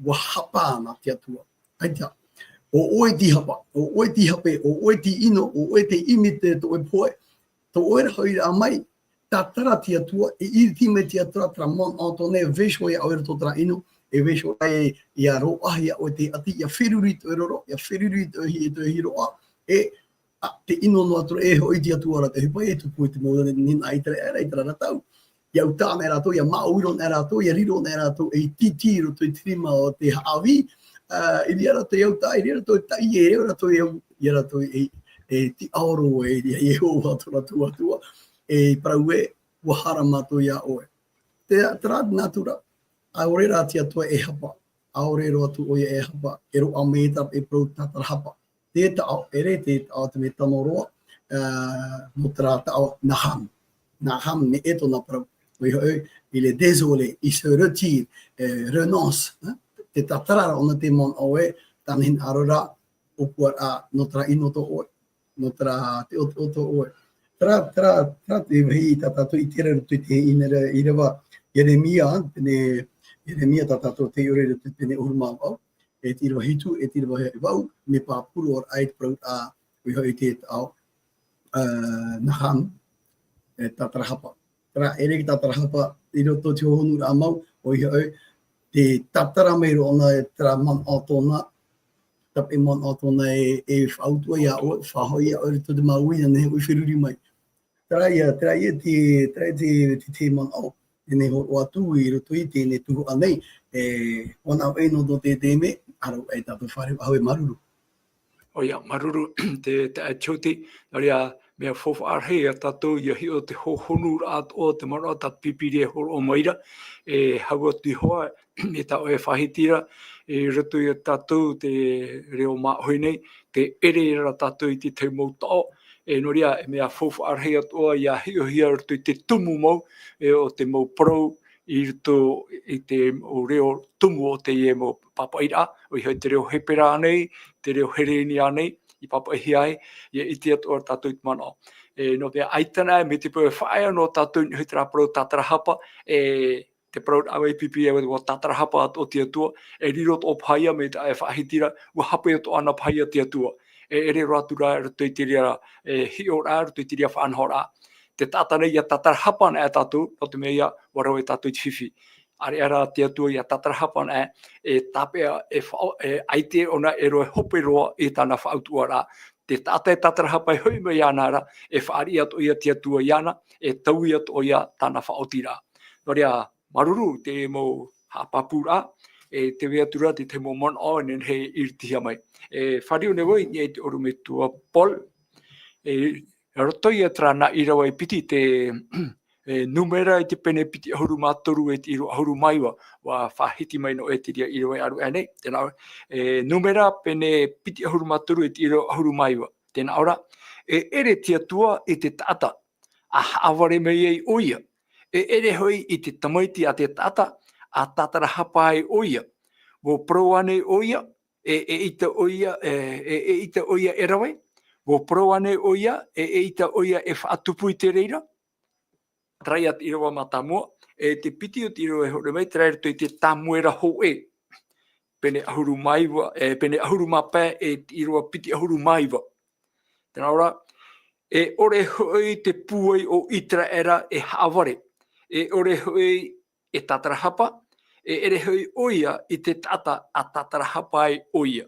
ʻua hapa na te Atua. ʻAita. ʻO ʻoe tei hapa, ʻo ʻoe tei hape, ʻo ʻoe tei ʻino, ʻo ʻoe tei ʻimi i tō ʻoe pohe, tō ʻoe ra hoʻiraʻa mai, tātara te Atua, e ʻiriti mai te Atua terā manaʻo tōna e vaiiho iā ʻoe i roto i terā ʻino, e vaiiho ai ʻia roaʻa iā ʻoe te ʻati, ʻia feruri tō ʻoe roro, ʻia feruri tō ʻoe hi-, tō ʻoe hiroʻa, e, ā, tē ʻino noa atu ra ē hoʻi te Atua ra, te ʻohipa e tupu i te mau nūnaʻa ʻĪteraʻera, ʻĪteraʻera tau. ʻIa uta anaʻe rātou, ʻia māʻoiro anaʻe rātou, ʻia riro anaʻe rātou ei tītī i roto i te rima o te haʻavī, ā, i reira rātou e uta, i reira rātou e taʻi, e reo rātou e au, ʻia rātou e, e tiʻaoro e, ia Iehova tō rātou Atua, e parau ē, ʻua hara mātou iā ʻoe. Te, terā te natura, ʻaore rā te Atua e hapa, ʻaore roa atu ʻoia e hapa, e roaʻa mai e tā, e parau tātarahapa. Te taʻo, ʻere te taʻo te mea tano roa, ā, nō terā taʻo Naham. Naham, mea ʻē tōna parau. ʻOia hoʻi, il est désolé, il se retire, e, renonce, hein? Te tātara ra ʻōna te manaʻo ē, tāna hinaʻaro ra, ʻōpuaraʻa, nō terā ʻino tō ʻoe, nō terā teʻoteʻo tō ʻoe. Terā, terā, terā te vāhi tā tātou i ʻite ra i roto i te ʻīrava, ʻīrava Ieremia, pene, Ieremia tā tātou tei ʻite ra i roto i te pene ʻahuru mā vaʻu, e te ʻīrava hitu, e te ʻīrava vaʻu, mea pāpūraʻa i te parau, ā, ʻoia hoʻi te taʻo, ā, Naham, e tātarahapa. Terā, ʻere te tātarahapa, i roto i te hohonuraʻa mau, ʻoia hoʻi, te tātara mai roa ʻōna, e terā manaʻo tōna, tāpeʻa manaʻo tōna e, e faʻautuʻa iā ʻoe, faʻahoʻi iā ʻoe i roto i te mau uira, nehenehe ʻoe e feruri mai. Terā ia, terā ia te, terā ia te, te, te manaʻo, e nehenehe e hōroʻa atu i roto i teie tuhaʻa nei, e, ʻua nā ʻō ē nō tō te, te mea, ʻa rātou e tātou fare, ʻaore māuruuru. ʻOia, māuruuru, te, te, ā, Jyoti, nō reira, mea faufaʻa rahi ia tātou, ʻia hiʻo te hohonuraʻa atoʻa, te manaʻo tā te Pīpīria e hōroʻa mai ra, e hau atu hoʻi, e tā ʻoe e faʻahiti ra, i roto ia tātou te reo māʻohi nei, tē ʻere ra tātou i te tahi mau taʻo, e nō reira, e mea faufaʻa rahi atoʻa, ʻia hiʻohia i roto i te tumu mau, e o te mau parau, i roto i te, o reo tumu o teie mau pāpaʻiraʻa, ʻoia hoʻi te reo Hepera nei, te reo Hereni nei, i pāpaʻihia ai, ʻia ʻite atoʻa tātou i te manaʻo. E, nō te ʻaita na, mai te peu e faʻaea noa tātou i niʻa i terā parau tātarahapa, e, te parau a Pīpīria, ʻua tātarahapa atoʻa te Atua, e riro atoʻa paha ia mai tā ʻoe e faʻahiti ra, ʻua hape atoʻa na paha ia te Atua. E, ʻere roa atu ra i roto i te reira, e, hiʻoraʻa, i roto i te reira faʻanahoraʻa. Te taʻata nei ʻia tātarahapa anaʻe tātou, nō te mea ïa, ʻua rave tātou i te fifi. ʻĀreʻa rā te Atua ʻia tātarahapa anaʻe, e tāpeʻa, e faʻa-, e ʻaita ʻōna e rave hope roa i tāna faʻautuʻaraʻa. Te taʻata e tātarahapa e hoʻi mai iāna ra, e fāriʻi atoʻa ia te Atua iāna, e taui atoʻa ia tāna faʻaotiraʻa. Nō reira, māuruuru te mau haʻapāpūraʻa, e tē vai atu ra te tahi mau manaʻo e nehenehe e iritihia mai. E fāriu nei vau i niʻa i te ʻorometua Paul, e roto ia terā nā ʻīrava e piti te, e, Nūmera i te pene piti ʻahuru mā toru e te ʻīrava ʻahuru mā iva, ʻua faʻahiti mai noa e te reira ʻīrava e ʻaruʻa nei, tē nā ʻō ra, e, Nūmera pene piti ʻahuru mā toru e te ʻīrava ʻahuru mā iva, tē nā ʻō ra, e ʻere te Atua i te taʻata, ʻa haʻavare mai ai ʻoia, e ʻere hoʻi i te tamaiti a te taʻata, ʻa tātarahapa ai ʻoia, ʻua parau ānei ʻoia, e, eʻita ʻoia, e, e, eʻita ʻoia e rave, ʻua parau ānei ʻoia, e, eʻita ʻoia e faʻatupu i te reira. Terā ia te ʻīrava mātāmua, e te piti o te ʻīrava e hōroʻa mai, terā i roto i te Tāmuera hōʻē. Pene ʻahuru mā iva, e, pene ʻahuru mā pae, e te ʻīrava piti ʻahuru mā iva. Tē nā ʻō ra, e ʻore hoʻi te pūai o ʻĪteraʻera e haʻavare, e ʻore hoʻi e tātarahapa, e ʻere hoʻi ʻoia i te taʻata ʻa tātarahapa ai ʻoia.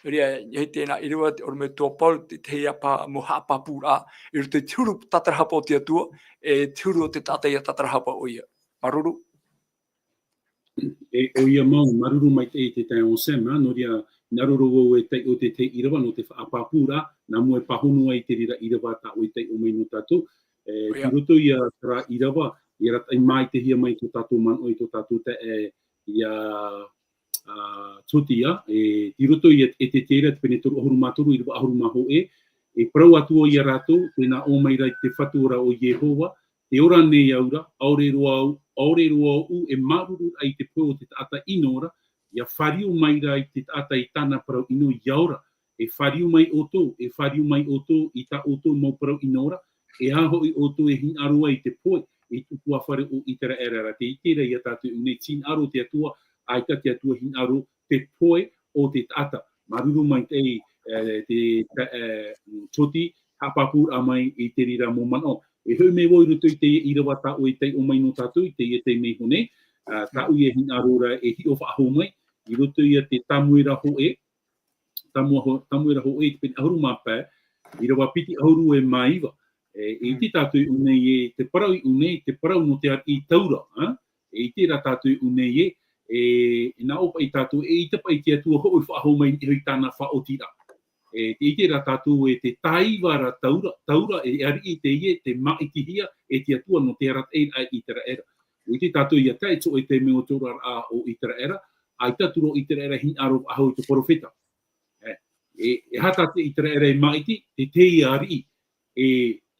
Nō reira, i teie nā ʻīrava te ʻorometua Paul, te, te haʻapā-, mau haʻapāpūraʻa, i roto i te huru tātarahapa o te Atua, e te huru o te taʻata ʻia tātarahapa ʻoia. Māuruuru. E, ʻoia mau, māuruuru maitaʻi te taeaʻe Sam, ā, nō reira, hinaʻaro roa vau e taiʻo te, te ʻīrava nō te haʻapāpūraʻa, nā mua e pāhono ai te reira ʻīrava tā ʻoe i taiʻo mai nō tātou. E, ʻoia. I roto ia terā ʻīrava, ʻia arataʻi māʻitihia mai tō tātou manaʻo i tō tātou taeaʻe, ʻia, ā, Jyoti, ā, e, i roto ia te Ezetiera, te pene toru ʻahuru mā toru, ʻīrava ʻahuru mā hōʻē, e parau atu ia rātou, tē nā ʻō mai ra te Fatu ra ʻo Iehova, tē ora nei au ra, ʻaore roa au, ʻaore roa au e māuruururaʻa i te pohe o te taʻata ʻino ra, ʻia fāriu mai ra i te taʻata i tāna parau ʻino ʻia ora, e fāriu mai ʻoutou, e fāriu mai ʻoutou i tā ʻoutou mau parau ʻino ra, e aha hoʻi ʻoutou e hinaʻaro ai i te pohe, i te ʻutuāfare o ʻĪteraʻera ra, tē ʻite ra ia tātou i ʻō nei, tē hinaʻaro te Atua, ʻaita te Atua hinaʻaro te pohe o te taʻata. Māuruuru maitaʻi, e, te, e, Jyoti, haʻapāpūraʻa mai i te reira mau manaʻo. E hoʻi mai vau i roto i te ʻīrava tā ʻoe i taiʻo mai nō tātou, i teie taime iho nei, ā, tāʻu ia e hinaʻaro ra e hiʻo faʻahou mai, i roto ia te Tāmuera hōʻē, Tāmua-, Tāmuera hōʻē i te pene ʻahuru mā pae, ʻīrava piti ʻahuru e mā iva. E, e ʻite tātou i ʻō nei ē, te parau i ʻō nei, te parau nō te ariʻi taura, ā? E ʻite rā tātou i ʻō nei ē, e, e nā ʻō paʻi tātou, eʻita paʻi te Atua hoʻi faʻahou mai i niʻa i tāna faʻaotiraʻa. E, tē ʻite ra tātou e te tāiva ra taura, taura e ariʻi teie, te māʻitihia e te Atua nō te arataʻi a Iteraera. ʻUa ʻite tātou ʻia tae i te taime o te oraraʻa o Iteraera, ʻaita atu ra ʻo Iteraera e hinaʻaro faʻahou i te perofeta. E, e, e aha tā te Iteraera e māʻiti, te, te ariʻi. E,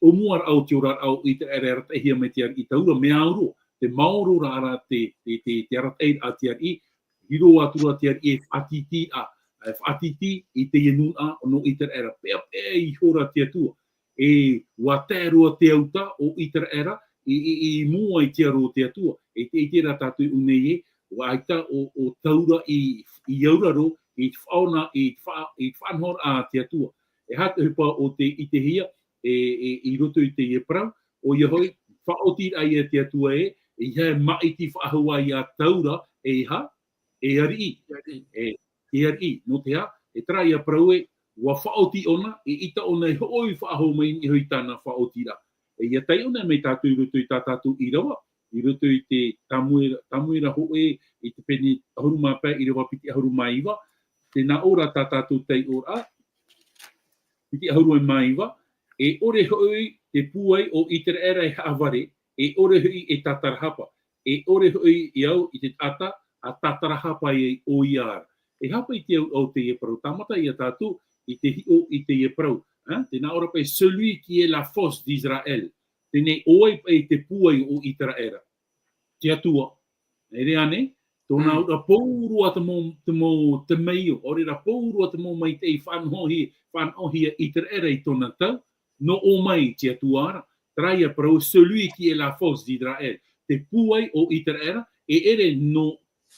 ʻōmuaraʻa o te oraraʻa o Iteraera e arataʻihia mai te ariʻi taura, mea au roa, te maoro ra ra te, te, te, te arataʻi a te ariʻi, riro atu ra te ariʻi e faʻatītī a, e faʻatītī i teie nūnaʻa nō Iteraera, peʻapeʻa ihora te Atua. E, ʻua tae roa te uta o Iteraera, i, i, i mua i te aro o te Atua. E tē ʻite ra tātou i ʻō nei ē, ʻua ʻaita ʻo, ʻo taura i, i auraro, i te faʻaʻona, i te faʻa-, i te faʻanahoraʻa a te Atua. E aha te ʻohipa o te ʻitehia, e, e, i roto i teie parau, ʻoia hoʻi, faʻaoti ra ia te Atua ē, e ʻeiaha e māʻiti faʻahou ā ia taura, e aha, e ariʻi. E ariʻi. E, e ariʻi, nō te aha, e terā ia parau ē, ʻua faʻaoti ʻōna, eʻita ʻōna e hoʻi faʻahou mai i niʻa iho i tāna faʻaotiraʻa. E ʻia taiʻo anaʻe mai tātou i roto i tā tātou ʻīrava, i roto i te Tamuera, Tamuera hōʻē, i te pene ʻahuru mā pae, ʻīrava piti ʻahuru mā iva, tē nā ʻō ra tā tātou taiʻoraʻa, piti ʻahuru mā iva, e ʻore hoʻi te pūai o Iteraera e haʻavare, e ʻore hoʻi e tātarahapa, e ʻore hoʻi e au i te taʻata a tātarahapa ai ʻoia ra. E aha paʻi te auraʻa o teie parau, tāmata ia tātou i te hiʻo i teie parau, hein? Tē nā ʻō ra paʻi celui qui est la force d'Israël. Teie nei, ʻo vai paʻi te pūai o Iteraera? Te Atua. E ʻere ānei, tōna Mm. auraʻa pauroa te mau, te mau temeio, ʻaore rā pauroa te mau maitaʻi faʻanahohia, faʻanahohia Iteraera i tōna tau, nō ʻō mai te Atua ra. Terā ia parau, celui qui est la force d'Israël. Te pūai o Iteraera, e ʻere nō,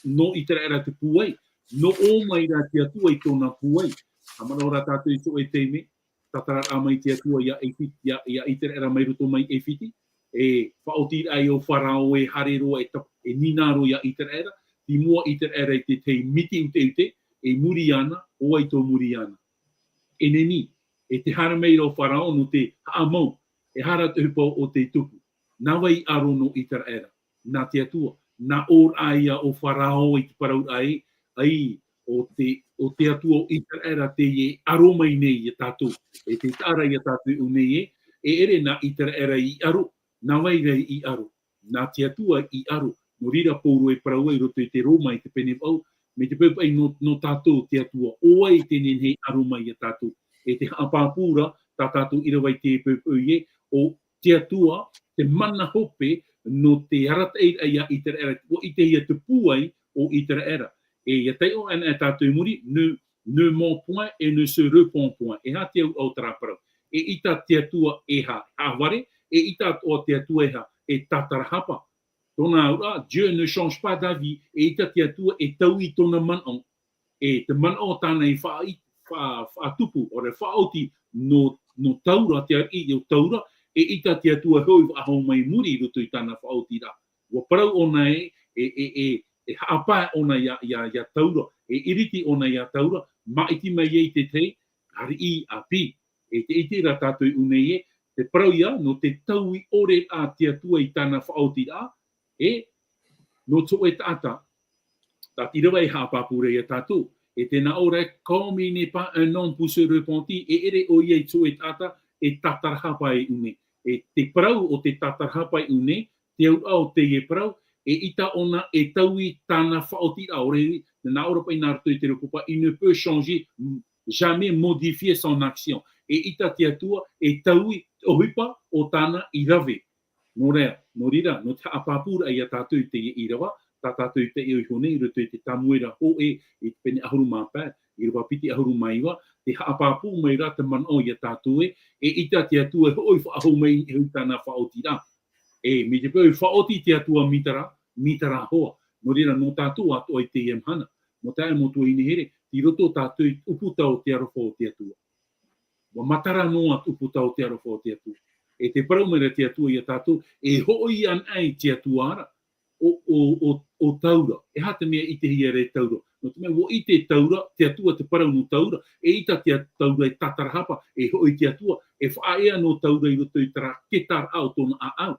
nō Iteraera te pūai, nō ʻō mai rā te Atua i tōna pūai. Haʻamanaʻo rā tātou i te hōʻē taime, tātararaʻa mai te Atua ia ʻAifiti, ia, ia Iteraera mai roto mai ʻAifiti, e faʻaoti ra ia ʻo Farao e haere roa, e ta-, e nina roa ia Iteraera, tei mua Iteraera i te tahi miti ʻuteʻute, e muri iāna, ʻo vai tō muri iāna? ʻEnemi, e tē haere mai ra ʻo Farao nō te haʻamau, e aha rā te ʻohipa o tei tupu? Nā vai i ʻaro nō Iteraera? Nā te Atua. Nā ʻō ra ia ʻo Farao i te parauraʻa ē, ʻaita ʻo te, ʻo te Atua o Iteraera teie e ʻaro mai nei ia tātou. E tē taʻa ra ia tātou i ʻō nei ē, e ʻere nā Iteraera i ʻaro, nā vai rā i ʻaro? Nā te Atua i ʻaro. Nō reira Pauro e parau ai i roto i te Roma i te pene vaʻu, mai te poʻipoʻi nō, nō tātou te Atua, ʻo vai tē nehenehe e ʻaro mai ia tātou. E tē haʻapāpū ra, tā tātou ʻīrava i te poʻipoʻi ē, ʻo te Atua, te mana hope nō te arataʻiraʻa ia Iteraera, ʻua ʻitehia te pūai o Iteraera. E ʻia taiʻo anaʻe tātou i muri, ne, ne ment point et ne se repent point. E aha te auraʻa o terā parau? Eʻita te Atua e ha-, haʻavare, eʻita atoʻa te Atua e ha-, e tātarahapa. Tōna auraʻa, Dieu ne change pas d'avis, eʻita te Atua e taui i tōna manaʻo. E te manaʻo tāna i faʻa-, faʻa-, faʻatupu, ʻaore faʻaoti nō, nō taura, te ariʻi o taura, eʻita te Atua e hoʻi faʻahou mai i muri i roto i tāna faʻaotiraʻa. ʻUa parau ʻōna ē, e, e, e, e haʻapae ʻōna ia, ia, ia taura, e iriti ʻōna ia taura, māʻiti mai ai te tahi, ariʻi ʻāpī. E tē ʻite ra tātou i ʻō nei ē, te parau ia, nō te taui ʻore a te Atua i tāna faʻaotiraʻa, e, nō te hōʻē taʻata, tā te ʻīrava e haʻapāpū ra ia tātou, e tē nā ʻō ra, comme il n'est pas un homme pour se repentir, e ʻere ʻoia i te hōʻē taʻata e tātarahapa i ʻō nei. E te parau o te tātarahapa i ʻō nei, te auraʻa o teie parau, eʻita ʻōna e taui tāna faʻaotiraʻa, ʻaore, nā ʻō ra paʻi nā roto i te repopa, il ne peut changer, jamais modifier son action. Eʻita te Atua e taui te ʻohipa o tāna i rave. Nō reira, nō reira, nō te haʻapāpūraʻa ia tātou i teie ʻīrava, tā tātou i taiʻo iho nei, i roto i te Tamuera hōʻē, i te pene ʻahuru mā pae, ʻīrava piti ʻahuru mā iva, tē haʻapāpū mai ra te manaʻo ia tātou ē, eʻita te Atua e hoʻi faʻahou mai i niʻa iho i tāna faʻaotiraʻa. E, mai te peu e faʻaoti te Atua mai terā, mai terā hoa. Nō reira, nō tātou atoʻa i teie mahana. Nō te mea, mau tuahine here, tei roto tātou i te ʻūputa o te aroha o te Atua. ʻUa matara noa te ʻūputa o te aroha o te Atua. E tē parau mai ra te Atua ia tātou, e hoʻi anaʻe te Atua ra, ʻo, ʻo, ʻo, ʻo taura. E aha te mea ʻitehia ra e taura? Nō te mea, ʻua ʻite taura, te Atua te parau nō taura, eʻita te taura e tātarahapa, e hoʻi te Atua, e faʻaea noa taura i roto i terā ketaraʻa o tōna ʻāʻau.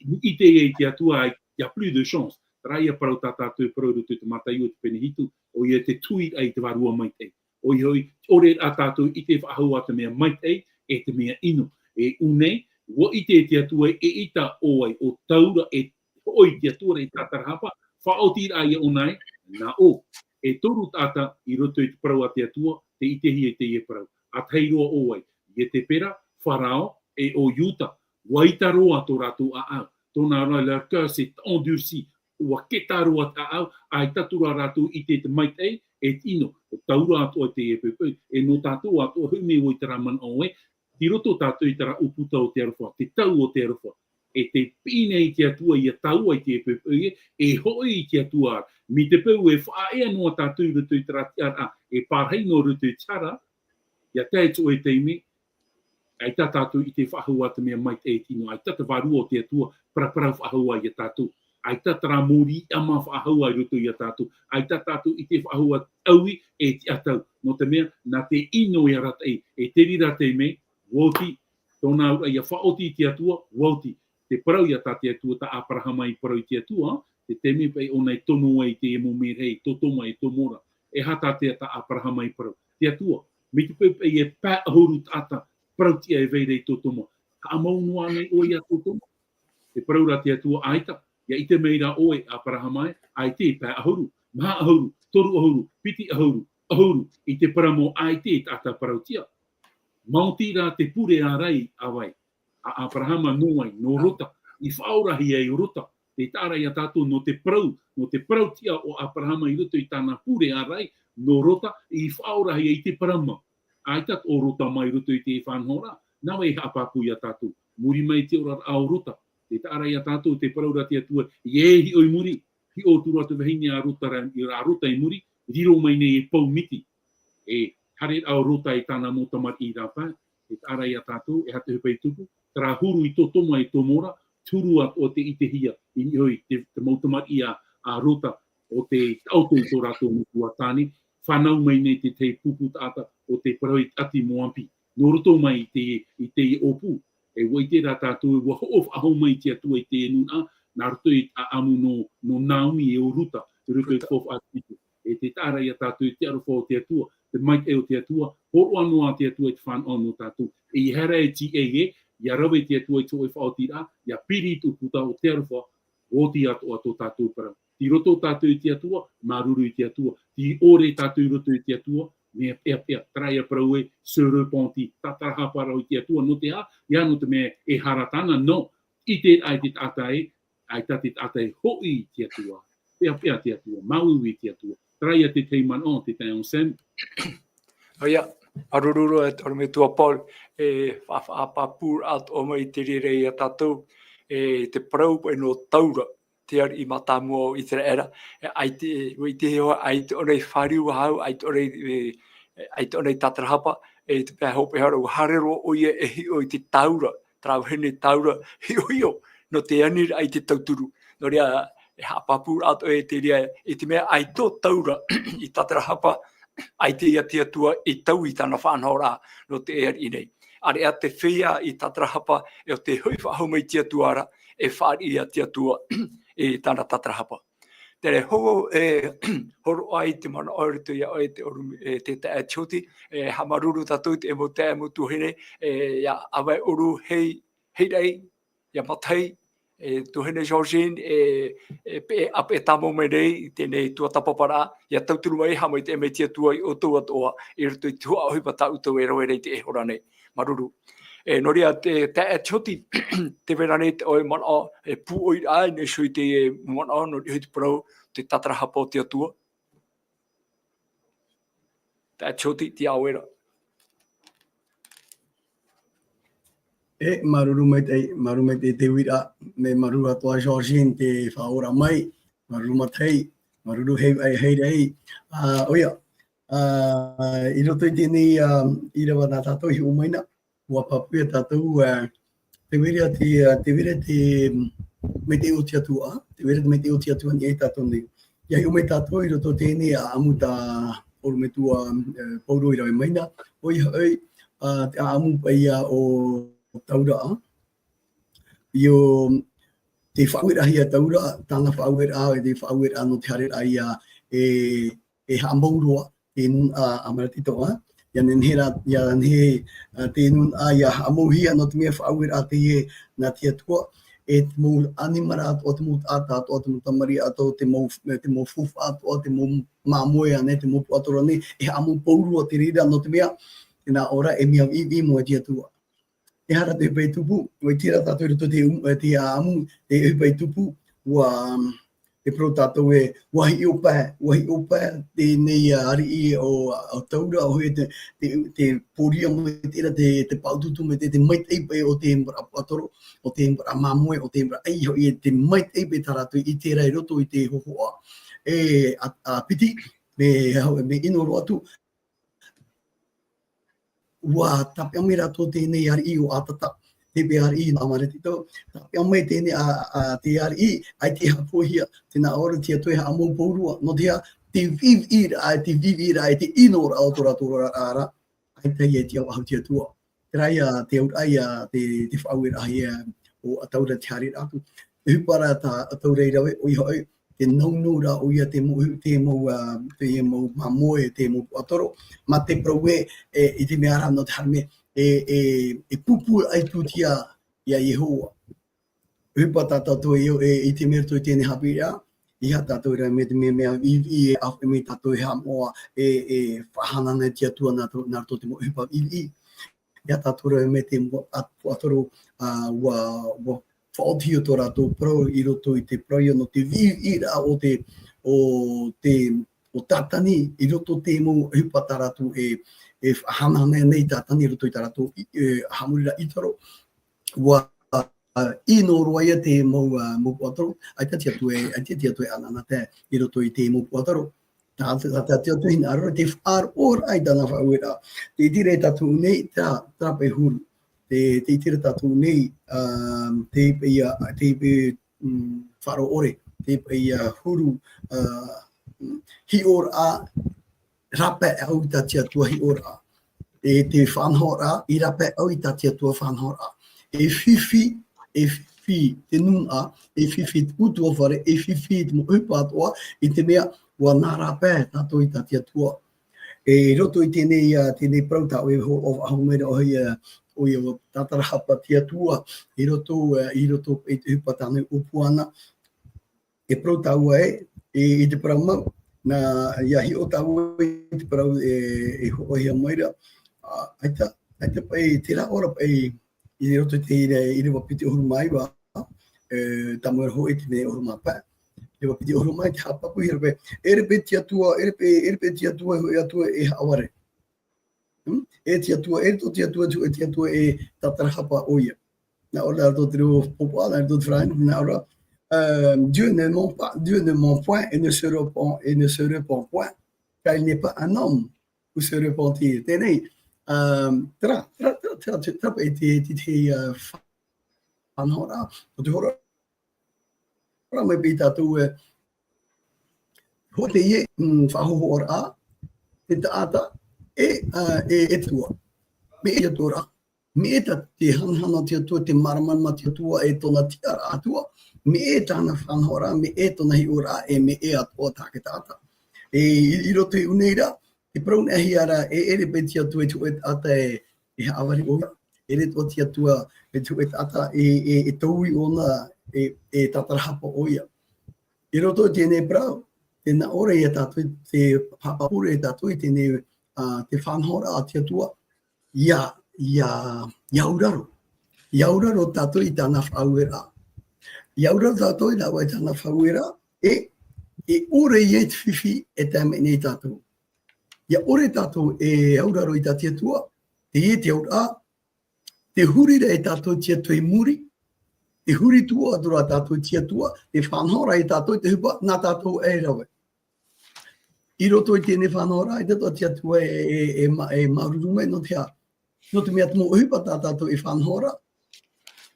ʻIte ai te Atua, il y a plus de chance. Terā ia parau tā tātou e parau i roto i te Mataio i te pene hitu, ʻoia te tuiraʻa i te Vārua Maitaʻi. ʻoia hoʻi, ʻore rā tātou i ʻite faʻahou ā te mea maitaʻi, e te mea ʻino. E ʻū nei, ʻua ʻite te Atua e ʻita ʻo vai, ʻo taura e hoʻi te Atua i tātarahapa, faʻaoti rā ia ʻōna e, nā ʻō, e toru taʻata i roto i te parau a te Atua, tē ʻitehia i teie parau. ʻA tahi roa ʻo vai, Ietepera, Farao, e ʻo Iuta, ʻua ʻita roa tō rātou ʻāʻau. Tōna ra, leur cœur s'est endurci, ʻua keta roa te ʻāʻau, ʻaita atu rā rātou i ʻite te maitaʻi, e te ʻino, ʻo taura atoʻa teie poʻipoʻi, e nō tātou atoʻa hoʻi mai vau i terā manaʻo ē, tei roto tātou i terā ʻūputa o te aroha, te tau o te aroha. E tē piʻi nei te Atua ia taua i teie poʻipoʻi ē, e hoʻi i te Atua, mai te peu e faʻaea noa tātou i roto i terā tiʻaraʻa, e pārahi noa i roto i te hara, ʻia tae atu i te taime, ʻaita tātou i ʻite faʻahou ā te mea maitaʻi e te ʻino, ʻaita te Vārua o te Atua, paraparau faʻahou ā ia tātou. ʻAita terā mōrī ʻama faʻahou ā i roto ia tātou. ʻAita tātou i ʻite faʻahou ā ʻaui e tiʻatau. Nō te mea, nā te ʻino e arataʻi, e te reira te mea, ʻua oti, tōna auraʻa ʻia faʻaoti i te Atua, ʻua oti. Te parau ia tā te Atua, tā ʻĀparahama i parau i te Atua, te taime paʻi ʻōna e tono ai i te mau merahi, Totoma e Tomora. E aha tā te, tā ʻĀparahama i parau? Te Atua, mai te peu paʻi e pae ʻahuru taʻata parauʻtiʻa e vai ra i Totoma. Haʻamau noa ānei ʻoe ia Totoma? E parau ra te Atua, ʻaita, ʻia ʻite mai ra ʻoe, ʻĀparahama ē, ʻaita e pae ʻahuru, maha ʻahuru, toru ʻahuru, piti ʻahuru, ʻahuru, i te parau mau ʻaita e taʻata parauʻtiʻa. Maoti rā te pure ārai a vai, a ʻĀparahama nō vai, nō Rota, i faʻaorahia e Rota, tē taʻa ra ia tātou nō te parau, nō te parauʻtiʻa o ʻĀparahama i roto i tāna pure ārai, nō Rota, i faʻaorahia i te parau mau. ʻAita ʻo Rota mai roto i te faʻanahoraʻa, nā vai e haʻapāpū ia tātou, muri mai te oraraʻa o Rota, tē taʻa ra ia tātou te parau ra te Atua, ʻia hiʻo i muri, hiʻo atu ra te vahine a Rota ra, i rā Rota i muri, riro mai nei e pou miti. E, haereraʻa o Rota e tāna mau tamariʻi i rāpae, tē taʻa ra ia tātou, e aha te ʻohipa i tupu, terā huru i Totoma e Tomora, te huru atoʻa tē ʻitehia, i niʻa hoʻi te, te mau tamariʻi a, a Rota, ʻo tē taʻoto i tō rātou metua tāne, fānau mai nei te tahi pupu taʻata ʻo te parau i te ʻāti Moapi. Nō roto mai i te, i teie ʻōpū, e ʻua ʻite rā tātou, e ʻua hoʻo faʻahou mai te Atua i teie nūnaʻa, nā roto i te ʻāʻamu nō, nō Naomi e ʻo Ruta, i roto i te Ruta. Faufaʻa ʻāpiti. E tē taʻa ra ia tātou i te aroha o te Atua, te maitaʻi o te Atua, hōroʻa noa te Atua i te fānaʻo nō tātou. E ʻia haere e tīaʻi ē, ʻia rave te Atua i te hōʻē faʻaotiraʻa, ʻia piri i te ʻūputa o te aroha, ʻua oti atoʻa tō tātou parau. Tei roto tātou i te Atua, māuruuru i te Atua. Tei ʻore tātou i roto i te Atua, mea peʻapeʻa, terā ia parau ē, se repentir, tātarahapa rā i te Atua, nō te aha, ʻia nō te mea e hara tāna, nō, ʻite ai te taʻata ē, ʻaita te taʻata e hoʻi i te Atua. Peʻapeʻa te Atua, māuiui te Atua. Terā ia te tahi manaʻo, te taeaʻe Anselme. ʻOia, māuruuru e te ʻorometua Paul, e fa-, fa-, faʻapāpū atoʻa mai i te reira ia tātou, e te parau paʻi nō taura, te ariʻi mātāmua o ʻĪteraʻera, e ʻaita, e, ʻua ʻite hoʻi, ʻaita ʻōna i fāriu faʻahou, ʻaita ʻōna i, e, ʻaita ʻōna i tātarahapa, e te pae hopeʻa ra, ʻua haere roa ʻoia e hiʻo i te taura, terā vahine taura, hiʻohiʻo, nō te aniraʻa i te tauturu. Nō reira, e haʻapāpū atoʻa e te reira, i te mea ʻaita tō taura i tātarahapa, ʻaita ia te Atua i taui i tāna faʻanahoraʻa, nō te ariʻi nei. ʻĀreʻa te feiā i tātarahapa, e ʻo tē hoʻi faʻahou mai te Atua ra, e fāriʻi ia te Atua i tāna tātarahapa. Terā hoʻi, e, hōroʻa i te manaʻo i roto ia ʻoe te ʻoru-, e, te taeaʻe Tioti, e, haʻamāuruuru tātou i te mau taeaʻe, mau tuahine, e, ia ʻAvaeʻoru Hei-, Heiraʻi, ia Matahi, e, tuahine Georgine, e, e, pe-, e, ʻapeʻe tāmau mai nei i teie tuatāpaparaʻa, ʻia tauturu mai, haʻamaitaʻi mai te Atua ia ʻoutou atoʻa, i roto i te huaʻai ʻohipa tā ʻoutou e rave ra i teie hora nei. Māuruuru. E, nō reira, te, te, e, Tioti, tē vai ra ānei te ʻoe manaʻo, e, pūʻoiraʻa, i niʻa iho i te, e, manaʻo, nō niʻa iho i te parau, te tātarahapa o te Atua? Te, e, Tioti, tei iā ʻoe ra. E, māuruuru maitaʻi, māuruuru maitaʻi te uiraʻa, mea māuruuru atoʻa Georgine te faʻaora mai, māuruuru Matahi, māuruuru Hei-, Heiraʻi. Ā, ʻoia, ā, i roto i teie, ā, ʻīrava nā tātou i hiʻo mai na, ʻua pāpū ia tātou, ā, tē vai ra te, ā, tē vai ra te maitaʻi o te Atua, tē vai ra te maitaʻi o te Atua i niʻa ia tātou nei. ʻIa hiʻo mai tātou i roto i teie ʻāʻamu tā ʻorometua, ā, Pauro i rave mai na, ʻoia hoʻi, ā, te ʻāʻamu paʻi ïa o taura, ā, ʻio, tē faʻaueraʻahia taura, tāna faʻaueraʻa, e te faʻaueraʻa nō te haereraʻa ïa e, e haʻamau roa, te nūnaʻa a Maretītō, ā. ʻIa nehenehe rā, ʻia nehenehe, ā, te nūnaʻa ʻia haʻamauhia nō te mea faʻaueraʻa teie nā te Atua, e te mau ʻanimara atoʻa, te mau taʻata atoʻa, te mau tamariʻi atoʻa, te mau, te mau faufaʻa atoʻa, te mau māmoe ānei, te mau puaʻatoro ānei, e haʻamau pauroa te reira nō te mea, tē nā ʻō ra, e mea viʻiviʻi mau te Atua. Ehara te ʻohipa i tupu, ʻua ʻite ra tātou i roto i te ʻumu, e te ʻāʻamu, te ʻohipa i tupu, ʻua, e parau tātou ē, ʻua hiʻo pae, ʻua hiʻo pae teie nei ariʻi o, o Taura, ʻo te, te, te pōria mai te, te, te paʻututu mai te, te maitaʻi paʻi o te mau puaʻatoro, o te mau māmoe, o te mau, ʻaita hoʻi e te maitaʻi paʻi tā rātou i ʻite ra i roto i te hōhoʻa. E, ā, ā, piti, mea, mea ʻino roa atu, ʻua tāpeʻa mai rātou teie ariʻi o Atata, te pae ariʻi nā Maretītō, tāpeʻa mai teie, ā, ā, te ariʻi, ʻaita e haʻapoihia, tē nā ʻō ra te Atua e haʻamau pauroa, nō te aha, te viʻiviʻiraʻa, te viʻiviʻiraʻa, te ʻinoraʻa o tō rātou oraraʻa ra, ʻaita ia e tiʻa faʻahou te Atua. Terā ia te auraʻa ia te, te faʻaueraʻa ia o Taura te haereraʻa atu. Te ʻohipa ra tā Taura i rave, ʻoia hoʻi, te naunauraʻa ʻoia te mau, te mau, ā, te mau māmoe, te mau puaʻatoro, mā te parau ē, e, i te mea ra nō te haere mai, e, e, e pūpū atu atu ia, ia Iehova. ʻOhipa tā tātou e, e, i te mea roto i teie haʻapiʻiraʻa, ʻeiaha tātou e rave mai te mea, mea viʻiviʻi e ʻāfaʻi mai tātou e haʻamoʻa, e, e faʻahanahana te Atua nā tō, nā roto i te mau ʻohipa viʻiviʻi. ʻEiaha tātou e rave mai te mau, ā, puaʻatoro, ā, ʻua, ʻua faʻaoti tō rātou parau i roto i te parau ia nō te viʻiviʻiraʻa o te, o te, o Tātani i roto i te mau ʻohipa tā rātou e, e faʻahanahana nei Tātani i roto i tā rātou i, e, haʻamori ra ʻĪtaro. ʻUa, ā, ʻino roa ia te mau, ā, mau puaʻatoro, ʻaita te Atua e, ʻaita te Atua e anaanatae i roto i te mau puaʻatoro. Tā, tā, tā te Atua e hinaʻaro, te faʻaroʻoraʻa i tāna faʻaueraʻa. Tē ʻite ra tātou nei, terā, terā paʻi huru. Tē, tē ʻite ra tātou nei, ā, te paʻi, ā, te paʻi, mm, faʻaroʻo ʻore, te paʻi, ā, huru, ā, mm, hiʻoraʻa, rāpae au i tā te Atua hiʻoraʻa. E te faʻanahoraʻa, i rāpae au i tā te Atua faʻanahoraʻa. E fifi, e fifi te nūnaʻa, e fifi te ʻutuāfare, e fifi te mau ʻohipa atoʻa, i te mea, ʻua nā rāpae tātou i tā te Atua. E i roto i teie, ā, teie parau tā ʻoe e hō-, ʻo, ʻo, mai ra ʻoe, ā, ʻoe ʻua tātarahapa te Atua, i roto, ā, i roto i te ʻohipa tāna e ʻōpua ana, e parau tāua ē, i, i te parau mau, nā, ʻia hiʻo tāua i te parau e, e hōroʻahia mai ra, ā, ʻaita, ʻaita paʻi, terā ora paʻi, i roto i te ʻīrava, ʻīrava piti ʻahuru mā iva, e, tāmau ra hoʻi teie ʻahuru mā pae. ʻĪrava piti ʻahuru mā iva, te haʻapāpūhia ra paʻi, ʻeʻere paʻi te Atua, ʻeʻere paʻi, ʻeʻere paʻi te Atua, e hoʻi Atua e haʻavare. Hmm? E te Atua, e tō te Atua, e te Atua e tātarahapa ʻoia. Nā ʻō ra tō te reo pōpoʻa, nā ʻō ra tō te Farāni, nā ʻō ra, euh, Dieu ne ment pas, Dieu ne ment point et ne se repent, et ne se repent point, car il n'est pas un homme pour se repentir. Teie nei, euh, terā, terā, terā, terā, terā, e te, te, te, uh, faʻanahoraʻa, tō te hora, ora mai paʻi tātou, e, hōʻē teie, mm, faʻahōhoʻaraʻa, te taʻata, e, ā, e, e te Atua. Mea e te Atua ra. Mea e tā te hanahana te Atua, te māramarama te Atua, e tōna tiʻaraʻa Atua. Mea e tāna faʻanahoraʻa, mea e tōna hiʻoraʻa, e mea e atoʻa tā te taʻata. E, i, i roto i ʻō nei ra, te parau nei ra, e, ʻeʻere paʻi te Atua e te hōʻē taʻata e, e haʻavare ʻoia. ʻEʻere atoʻa te Atua e te hōʻē taʻata e, e, e taui ʻōna, e, e tātarahapa ʻoia. I roto i teie parau, tē nā ʻō ra ia tātou, tē haʻapāpū ra ia tātou i teie, ā, te faʻanahoraʻa a te Atua, ʻia, ʻia, ʻia auraro. ʻIa auraro tātou i tāna faʻaueraʻa. ʻIa auraro tātou i tāna faʻaueraʻa, e, e ʻore ia i te fifi e tae mai nei tātou. ʻIa ʻore tātou e auraro i tā te Atua, teie te auraʻa, te huri ra e tātou i te Atua i muri, te huri atu ra tātou i te Atua, te faʻanahoraʻa e tātou i te ʻohipa, nā tātou e rave. I roto i teie faʻanahoraʻa, ʻaita atoʻa te Atua e, e, e mā-, e māuruuru mai, nō te aha? Nō te mea te mau ʻohipa tā tātou e faʻanahora,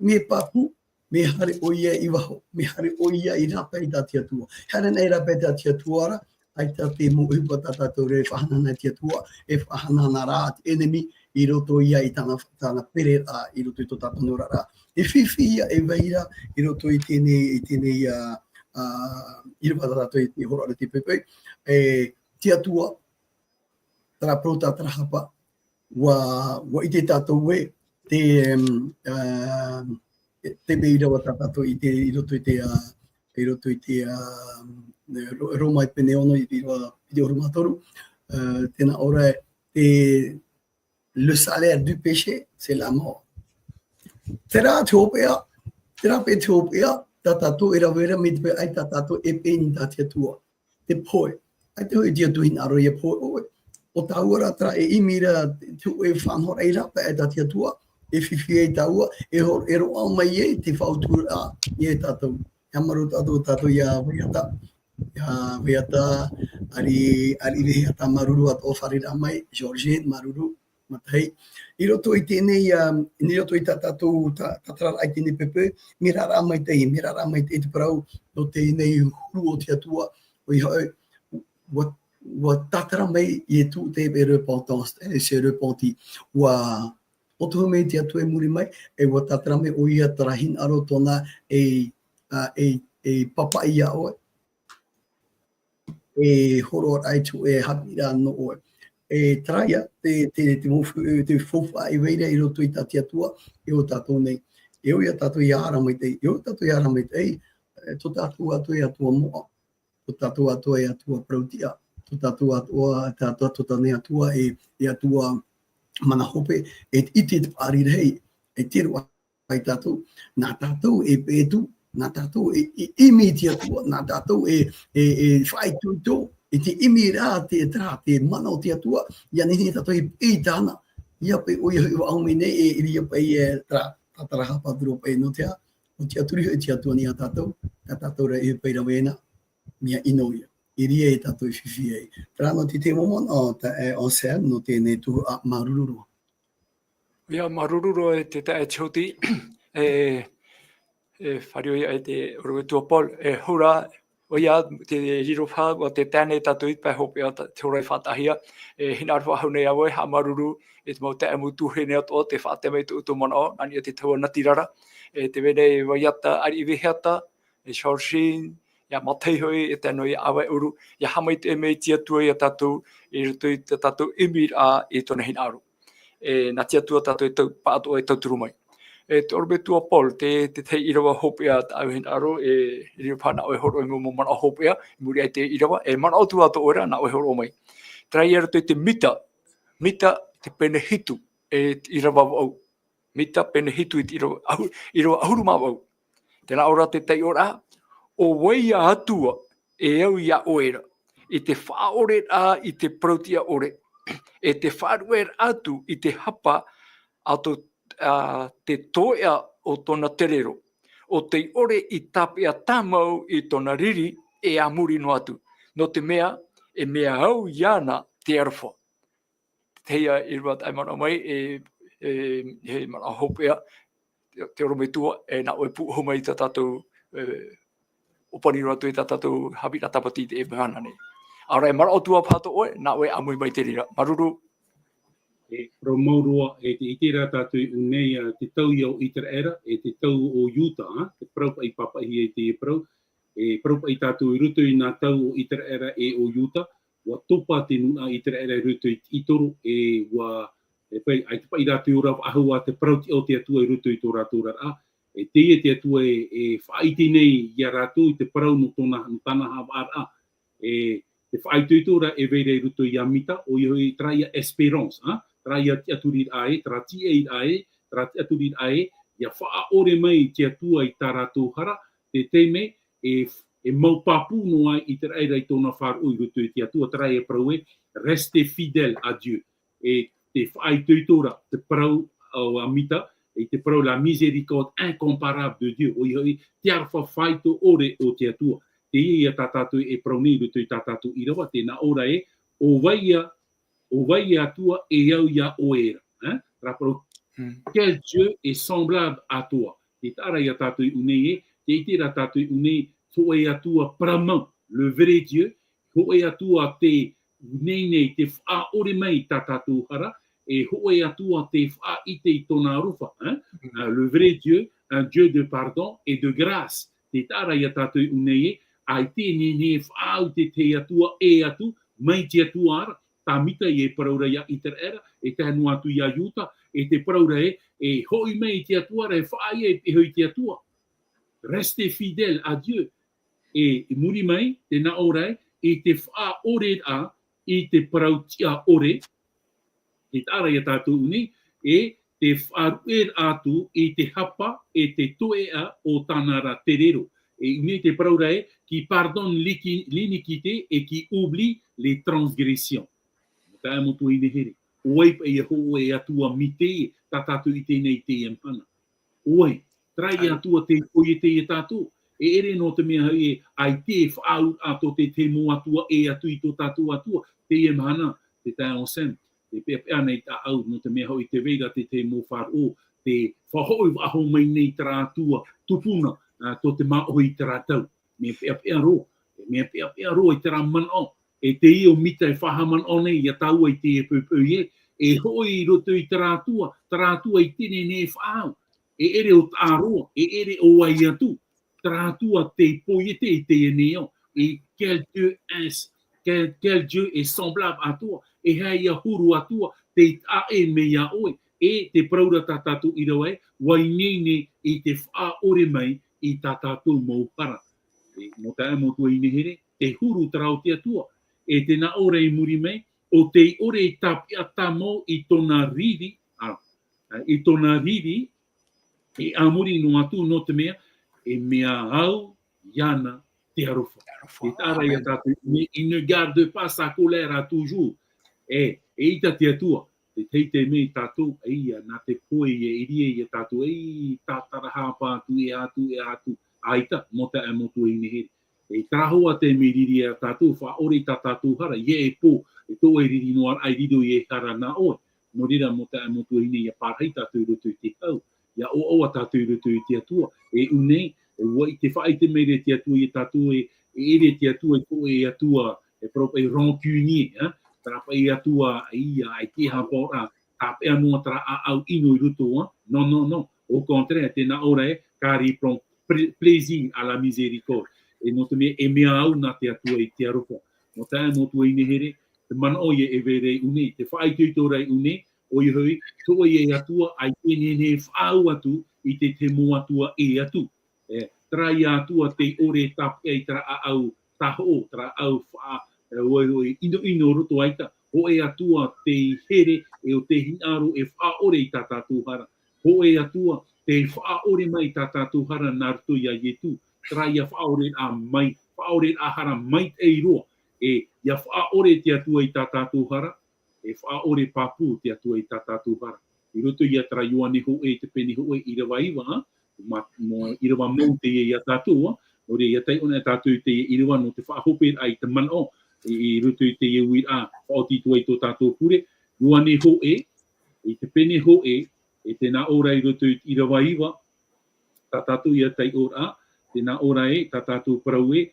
mea pāpū, mea haere ʻoia i waho, mea haere ʻoia i rāpae i tā te Atua. Haere anaʻe i rāpae i tā te Atua ra, ʻaita te mau ʻohipa tā tātou e faʻahanahana i te Atua, e faʻahanahana rā te ʻenemi i roto ia i tāna, tāna pereraʻa, i roto i tō tātou oraraʻa. E fifi ia e vai ra i roto i teie, i teie, ā, ā, ʻīrava tā tātou i hōroʻa ra i teie poʻipoʻi. E, te Atua, terā parau tātarahapa, ua, ua ʻite tātou ē, te, um, uh, te mea ʻīrava tā tātou i te, i roto i te, uh, i roto i te, uh, Ro-, Roma i te pene ono i te ʻīrava, i te ʻahuru mā toru, uh, tē nā ʻō ra, te, le salaire du péché, c'est la mort. Terā te hopeʻa, terā paʻi te hopeʻa, tā tātou e rave ra mai te pae ʻai tā tātou e pēni tā te Atua. Te pohe. ʻAita hoʻi te Atua hinaʻaro ia pohe ʻoe. ʻO tāua rā terā e ʻimi ra, te, te hōʻē faʻanahoraʻa rāpae tā te Atua, e fifi ai tāua, e hor-, e roaʻa mai ai te faʻaoturaʻa ia tātou. ʻIa māuruuru tātou, tātou ia Vaiata. ʻIa Vaiata, ʻāriʻi, ʻāriʻi Vaiata, māuruuru atoʻa e fārereiraʻa mai, Georgine, māuruuru, matahi. I roto i teie nei, um, i roto i tā tātou, tā, tātararaʻa i teie nei poʻipoʻi, mea rāraʻa maitaʻi, mea rāraʻa maitaʻi te parau, nō teie nei huru o te Atua, ʻoia hoʻi, ua, ua tātara mai Ietu te repentance, e, se repenti. Ua, ʻo tō mai te Atua i muri mai, e ua tātara mai ʻoia terā hinaʻaro tōna e, a, e, e pāpaʻi ia ʻoe. E hōroʻaraʻa i te hōʻē haʻapiʻiraʻa nō ʻoe. E terā ia, te, te, te mau fu-, te faufaʻa e vai ra i roto i tā te Atua, e ʻo tātou nei. E ʻoia tātou ia ara maitaʻi, e ʻoia tātou ia ara maitaʻi, e, tō tātou atoʻa e Atua moʻa, tō tātou atoʻa e Atua parautiʻa, tō tātou atoʻa, tā, tā, tō tātou nei Atua e, e Atua mana hope, e ʻite i te paʻari rahi, e te roaʻa ai tātou, nā tātou e petu, nā tātou e, e ʻimi i te Atua, nā tātou e, e, e faʻaitoito, e te ʻimi ra te, terā, te mana o te Atua, ʻia nehenehe tātou e peʻe i tāna, ʻia paʻi ʻoia hoʻi ua ʻahu mai nei, e, e ʻia paʻi, e, terā, tātarahapa atu ra paʻi nō te aha, ʻo te Atua hoʻi te Atua nei ia tātou, tā tātou rā e paʻi rave na, mea ʻino ia. I reira e tātou e fifi ai. Terā nō te, te mau manaʻo, tā, e, Anselme, nō teie nei tuhaʻa, māuruuru roa. ʻIa, māuruuru roa e te taeaʻe Tihoti, e, e, fāriʻi ia e te ʻorometua Paul, e, hou ra, ʻoia, te riro faʻahou, ʻo te taeaʻe nei tātou i te pae hopeʻa, tā, te hora e faʻataʻahia, e, hinaʻaro faʻahou nei au e haʻamāuruuru, i te mau taeaʻe mau tuahine atoʻa, tē faʻatae mai tō ʻoutou manaʻo, nā niʻa i te taua natirara, e, tē vai nei Vaiata, ʻāriʻi Vaiata, e Georgine, ʻia Matahi hoʻi, e tae noa ia ʻĀvaeʻuru, ʻia haʻamaitaʻi mai te Atua ia tātou, i roto i tā tātou ʻimiraʻa i tōna hinaʻaro. E, nā te Atua tātou e tau, pāʻatoʻa e tauturu mai. E, te ʻorometua Paul, te, te tahi ʻīrava hopeʻa tāʻu e hinaʻaro, e, riro faʻahou nā ʻoe e hōroʻa i te mau manaʻo hopeʻa, i muri aʻe i te ʻīrava, e manaʻo atu ā tō ʻoe ra, nā ʻoe e hōroʻa mai. Terā ia i roto i te Mita, Mita, te pene hitu, e, te ʻīrava vaʻu. Mita pene hitu i te ʻīrava ʻahu-, ʻīrava ʻahuru mā vaʻu. Tē nā ʻō ra te taiʻoraʻa, ʻo vai ā Atua e au iā ʻoe ra, i te faʻaʻoreraʻa i te parautiʻa ʻore, e te faʻaruʻeraʻa atu i te hapa a tō, a, te toeʻa o tōna terero, ʻo tei ʻore i tāpeʻa tāmau i tōna riri e a muri noa atu. Nō te mea, e mea au iāna te aroha. Teie ïa e manaʻo mai, e, e, e manaʻo hopeʻa, te, te orometua, e nā ʻoe e pūʻohu mai i tā tātou, e, ʻōpani roa atu i tā tātou haʻapiʻiraʻa tāpati i teie mahana nei. ʻAore e manaʻo atu ā paha tō ʻoe, nā ʻoe e ʻāmui mai i te reira. Māuruuru. E parau mau roa, e tē ʻite ra tātou i ʻō nei, ā, te tau ïa o ʻĪteraʻera, e te tau o Iuta, ā, te parau paʻi i pāpaʻihia i teie parau, e parau paʻi tātou i roto i nā tau o ʻĪteraʻera e o Iuta, ʻua topa te nūnaʻa ʻĪteraʻera i roto i te ʻĪtoro, e ʻua, e paʻi, ʻaita paʻi rātou i ora faʻahou ā te parautiʻa o te Atua i roto i tō rātou oraraʻa. E teie te Atua e, e faʻaʻite nei iā rātou i te parau nō tōna, nō tāna haʻavāraʻa. E te faʻaitoito ra e vai ra i roto iā Mita, ʻoia hoʻi terā ïa espérance, ā? Terā ïa tiʻaturiraʻa ē, terā tīaʻiraʻa ē, terā tiʻaturiraʻa ē, ʻia faʻaʻore mai te Atua i tā rātou hara, te taime, e, e mau pāpū noa ai ʻĪteraʻera i tōna faʻaroʻo i roto i te Atua, terā ïa parau ē, rester fidèle à Dieu. E te faʻaitoito ra, te parau, ā, a Mita, e te parau la miséricorde incomparable de Dieu, ʻoia hoʻi, te aroha faito ʻore o te Atua. Teie ïa tā tātou e parau nei i roto i tā tātou ʻīrava, tē nā ʻō ra ē, ʻo vai ïa, ʻo vai ïa Atua e au iā ʻoe ra, ā? Terā parau, Hmm. Quel Dieu est semblable à toi? Tē taʻa ra iā tātou i ʻō nei ē, tē ʻite ra tātou i ʻō nei, hōʻē Atua parau mau, le vrai Dieu, hōʻē Atua tē ineine, tē faʻaʻore mai i tā tātou hara, e hōʻē Atua tē faʻaʻite i tōna aroha, ā? Hmm. Ā, le vrai Dieu, un Dieu de pardon et de grâce. Tē taʻa ra iā tātou i ʻō nei ē, ʻaita e nehenehe e faʻaau i te tahi Atua ʻē atu, mai te Atua ra, tāmita e parau ra iā Iteraera, e tae noa atu iā Iuta, e te parau ra ē, e hoʻi mai i te Atua ra, e faʻaea e pihaʻi i te Atua. Restez fidèles à Dieu. E, i muri mai, tē nā ʻō ra ē, i te faʻaʻore ra, i te parau tiʻa ʻore, e taʻa ra iā tātou nei, e te faʻaruʻe ra atu i te hapa, e te toeʻa o tāna ra te reo. E ʻu nei te parau ra ē, qui pardonne l'iniqui-, l'iniquité et qui oublie les transgressions. Mō taeaʻe, mō tuahine here. ʻO vai paʻi e hōʻē Atua mai te, tā tātou i ʻite nei i teie mahana? ʻO vai, terā ia Atua tei poiete ia tātou. E ʻere nō te mea hoʻi e ʻaita e faʻaauraʻa tō te tahi mau atua ʻē atu i tō tātou Atua, teie mahana, te taeaʻe Sam, tē peʻapeʻa nei tāʻu, nō te mea hoʻi tē vai ra te tahi mau faʻaroʻo, tē faʻahoʻi faʻahou mai nei terā Atua tupuna, ā, tō te māʻohi i terā tau. Mea peʻapeʻa roa, mea peʻapeʻa roa i terā manaʻo, e teie ʻo Mita e faʻahaʻamanaʻo nei iā tāua i teie poʻipoʻi ē, e hoʻi i roto i terā Atua, terā Atua i teie nei e faʻaau, e ʻere ʻo taʻa roa, e ʻere ʻo vai atu, terā Atua tei poiete i teie nei ao, e quel Dieu est-ce, quel, quel Dieu est semblable à toi, e aha ia huru Atua tei taʻa ʻē mai iā ʻoe, e te parau ra tā tātou ʻīrava ē, ʻua ineine i te faʻaʻore mai i tā tātou mau hara. E, mō taeaʻe, mō tuahine here, te huru terā o te Atua. E tē nā ʻō ra i muri mai, ʻo tei ʻore i tāpeʻa tāmau i tōna riri, ā, ā, i tōna riri, e a muri noa atu nō te mea, e mea au iāna te aroha. Te aroha. Tē taʻa ra iā tātou, mais il ne garde pas sa colère à toujours. E, eʻita te Atua, tē teitei mai tātou, ʻaita, nā te pohe e ʻere iā tātou, e tātarahapa atu, e atu, e atu, ʻaita, mō taeaʻe, mō tuahine here. E terā hoʻi te mea riri iā tātou, faʻaʻore i tā tātou hara, ʻia e pō, e tō ʻoe riri noa ra i riro i te hara nā ʻoe. Nō reira, mō taeaʻe, mō tuahine, ʻia pārahi tātou i roto i te hau, ʻia ʻoaʻoa tātou i roto i te Atua. E ʻu nei, e ʻua ʻite, faʻaʻite mai ra te Atua iā tātou e, e ʻere te Atua e hōʻē Atua, e parau paʻi rancunier, ā? Terā paʻi Atua, ʻaita, e te hapaʻo ra, tāpeʻa noa terā ʻāʻau ʻino i roto, ā? Non, non, non. Au contraire, tē nā ʻō ra ē, car il prend pla-, plaisir à la miséricorde. E nō te mea, e mea au nā te Atua i te aroha. Mō taeaʻe, mō tuahine here, te manaʻo ia e vai ra i ʻu nei, te faʻaitoito ra i ʻu nei, ʻoia hoʻi, tō ʻoe Atua, ʻaita e nehenehe e faʻaau atu i te tahi mau atua ʻē atu. E, terā ia Atua tei ʻore e tāpeʻa i terā ʻāʻau tāhoʻo, terā ʻāʻau faʻa-, e, ʻoia hoʻi, ʻinoʻino roto, ʻaita, hōʻē Atua tei here, e ʻo tei hinaʻaro e faʻaʻore i tā tātou hara. Hōʻē Atua tei faʻaʻore mai i tā tātou hara nā roto iā Ietu. Terā ia faʻaʻoreraʻa mai, faʻaʻoreraʻa hara maitaʻi roa. E, ʻia faʻaʻore te Atua i tā tātou hara, e faʻaʻore pāpū te Atua i tā tātou hara. I roto ia terā Ioane hōʻē, te pene hōʻē, ʻīrava iva, ā? Ma-, mo-, ʻīrava mau teie iā tātou, ā? Nō reira, ʻia taiʻo anaʻe tātou i teie ʻīrava nō te faʻahoperaʻa i te manaʻo, i, i roto i teie uiraʻa, faʻaoti atu ai tō tātou pure. Ioane hōʻē, i te pene hōʻē, e tē nā ʻō ra i roto i te ʻīrava iva, tā tātou ia taiʻoraʻa, tē nā ʻō ra ē, tā tātou parau ē,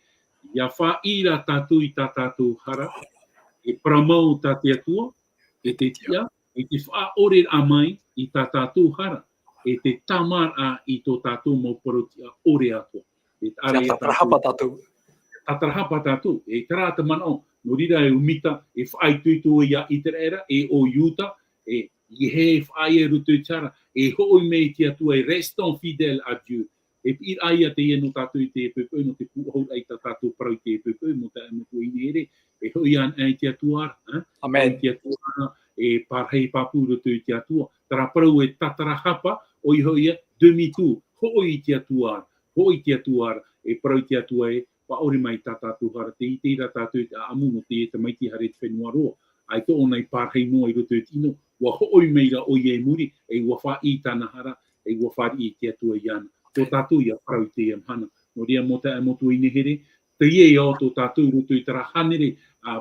ʻia faʻaʻī rā tātou i tā tātou hara, e parau mau tā te Atua, e te tiʻa, e te faʻaʻoreraʻa mai i tā tātou hara, e te tāmāraʻa i tō tātou mau parau tiʻa ʻore atoʻa. E te ʻāreʻa. ʻIa tātarahapa tātou. Tātarahapa tātou, e terā te manaʻo, nō reira e ʻo Mita, e faʻaitoito iā Iteraera, e ʻo Iuta, e, ʻeiaha e faʻaea i roto i te hara, e hoʻi mai i te Atua, e restons fidèles à Dieu. E piʻiraʻa ia teie nō tātou i teie poʻipoʻi, nō te pūʻohuraʻa i tā tātou parau i teie poʻipoʻi, mō taeaʻe, mō tuahine here, e hoʻi anaʻe i te Atua ra, ā? Amen. I te Atua ra, e pārahi pāpū i roto i te Atua. Terā parau e tātarahapa, ʻoia hoʻi ia, demi-tour, hoʻi i te Atua ra, hoʻi i te Atua ra, e parau i te Atua ē, faʻaʻore mai tā tātou hara, tē ʻite ra tātou i te ʻāʻamu nō teie tamaiti haere i te fenua roa. ʻAita ʻōna i pārahi noa i roto i te ʻino, ʻua hoʻi mai rā ʻoia i muri, e ʻua faʻaʻī i tāna hara, e ʻua fāriʻi i te Atua iāna. Tō tātou ia parau i teie mahana. Nō reira, mō taeaʻe, mō tuahine here, teie e ao tō tātou i roto i terā hānere, ā,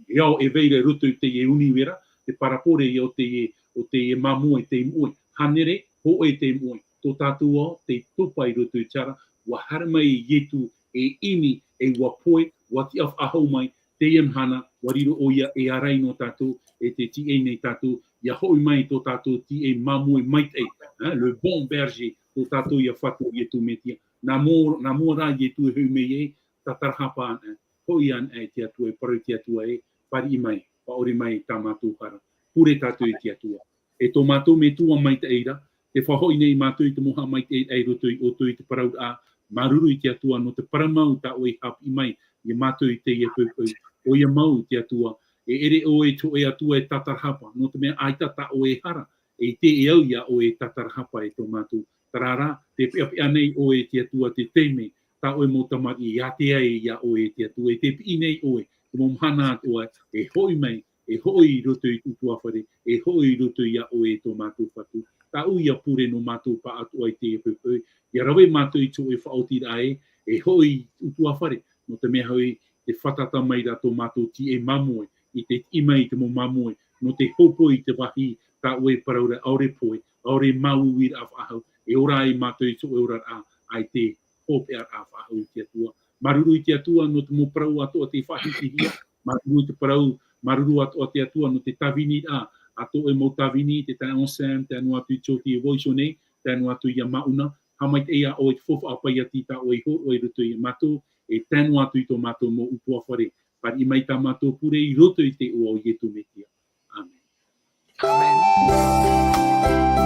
e ao e vai ra i roto i teie ʻunivera, te parapore ia o teie, o teie māmoe, teie moʻe, hānere, hōʻē teie moʻe. Tō tātou ao, tei topa i roto i te hara, ʻua haere mai Ietu e ʻimi, e ʻua pohe, ʻua tiʻa faʻahou mai, teie mahana, ʻua riro ʻoia e ārai nō tātou, e tē tīaʻi nei tātou, ʻia hoʻi mai tō tātou tīaʻi māmoe maitaʻi, ā, le bon berger, tō tātou ia Fatu Ietu Metia. Nā mua, nā mua rā Ietu e hoʻi mai ai, tātarahapa anaʻe, hoʻi anaʻe i te Atua, e parau i te Atua ē, fāriʻi mai, Faʻaʻore mai tā mātou hara. Pure tātou i te Atua. E tō mātou Metua maitaʻi ra, tē faʻahoʻi nei mātou i te mau haʻamaitaʻiraʻa i roto ia ʻoutou i te parauraʻa, māuruuru i te Atua nō te parau mau tā ʻoe i haʻapiʻi mai ia mātou i teie poʻipoʻi. ʻOia mau te Atua, e ʻere ʻoe te hōʻē Atua e tātarahapa, nō te mea ʻaita tā ʻoe e hara, e ʻite au ia ʻoe e tātarahapa e tō mātou. Terā rā, tē peʻapeʻa nei ʻoe te Atua te taime, tā ʻoe mau tamariʻi e ʻite ai ia ʻoe te Atua, e tē piʻi nei ʻoe, te mau mahana atoʻa, e hoʻi mai, e hoʻi i roto i te ʻutuāfare, e hoʻi i roto ia ʻoe e tō mātou Fatu. Tāʻu ia pure nō mātou pāʻatoʻa i teie poʻipoʻi, ia rave mātou i tō ʻoe faʻaotiraʻa ē, e hoʻi i te ʻutuāfare, nō te mea hoʻi, tē fātata mai ra tō mātou tīaʻi māmoe, i te tiʻi mai i te mau māmoe, nō te hōpoi i te vāhi, tā ʻoe parau ra ʻaore pohe, ʻaore māuiuiraʻa faʻahou, e ora ai mātou i tō ʻoe oraraʻa, ʻaita e hopeʻaraʻa faʻahou i te Atua. Māuruuru i te Atua nō te mau parau atoʻa tei faʻahitihia, māuruuru i te parau, māuruuru atoʻa te Atua nō te tāviniraʻa, a tō ʻoe mau tāvini, te taeaʻe Sam, tae noa atu i te Oti e Voiso nei, tae noa atu ia Mauna, haʻamaitaʻi ia ʻoe i te faufaʻa paiati tā ʻoe i hōroʻa i roto ia mātou, e tae noa atu i tō mātou mau ʻutuāfare. Fāriʻi mai tā mātou pure i roto i te iʻoa o Ietu Metia. Amen. Amen.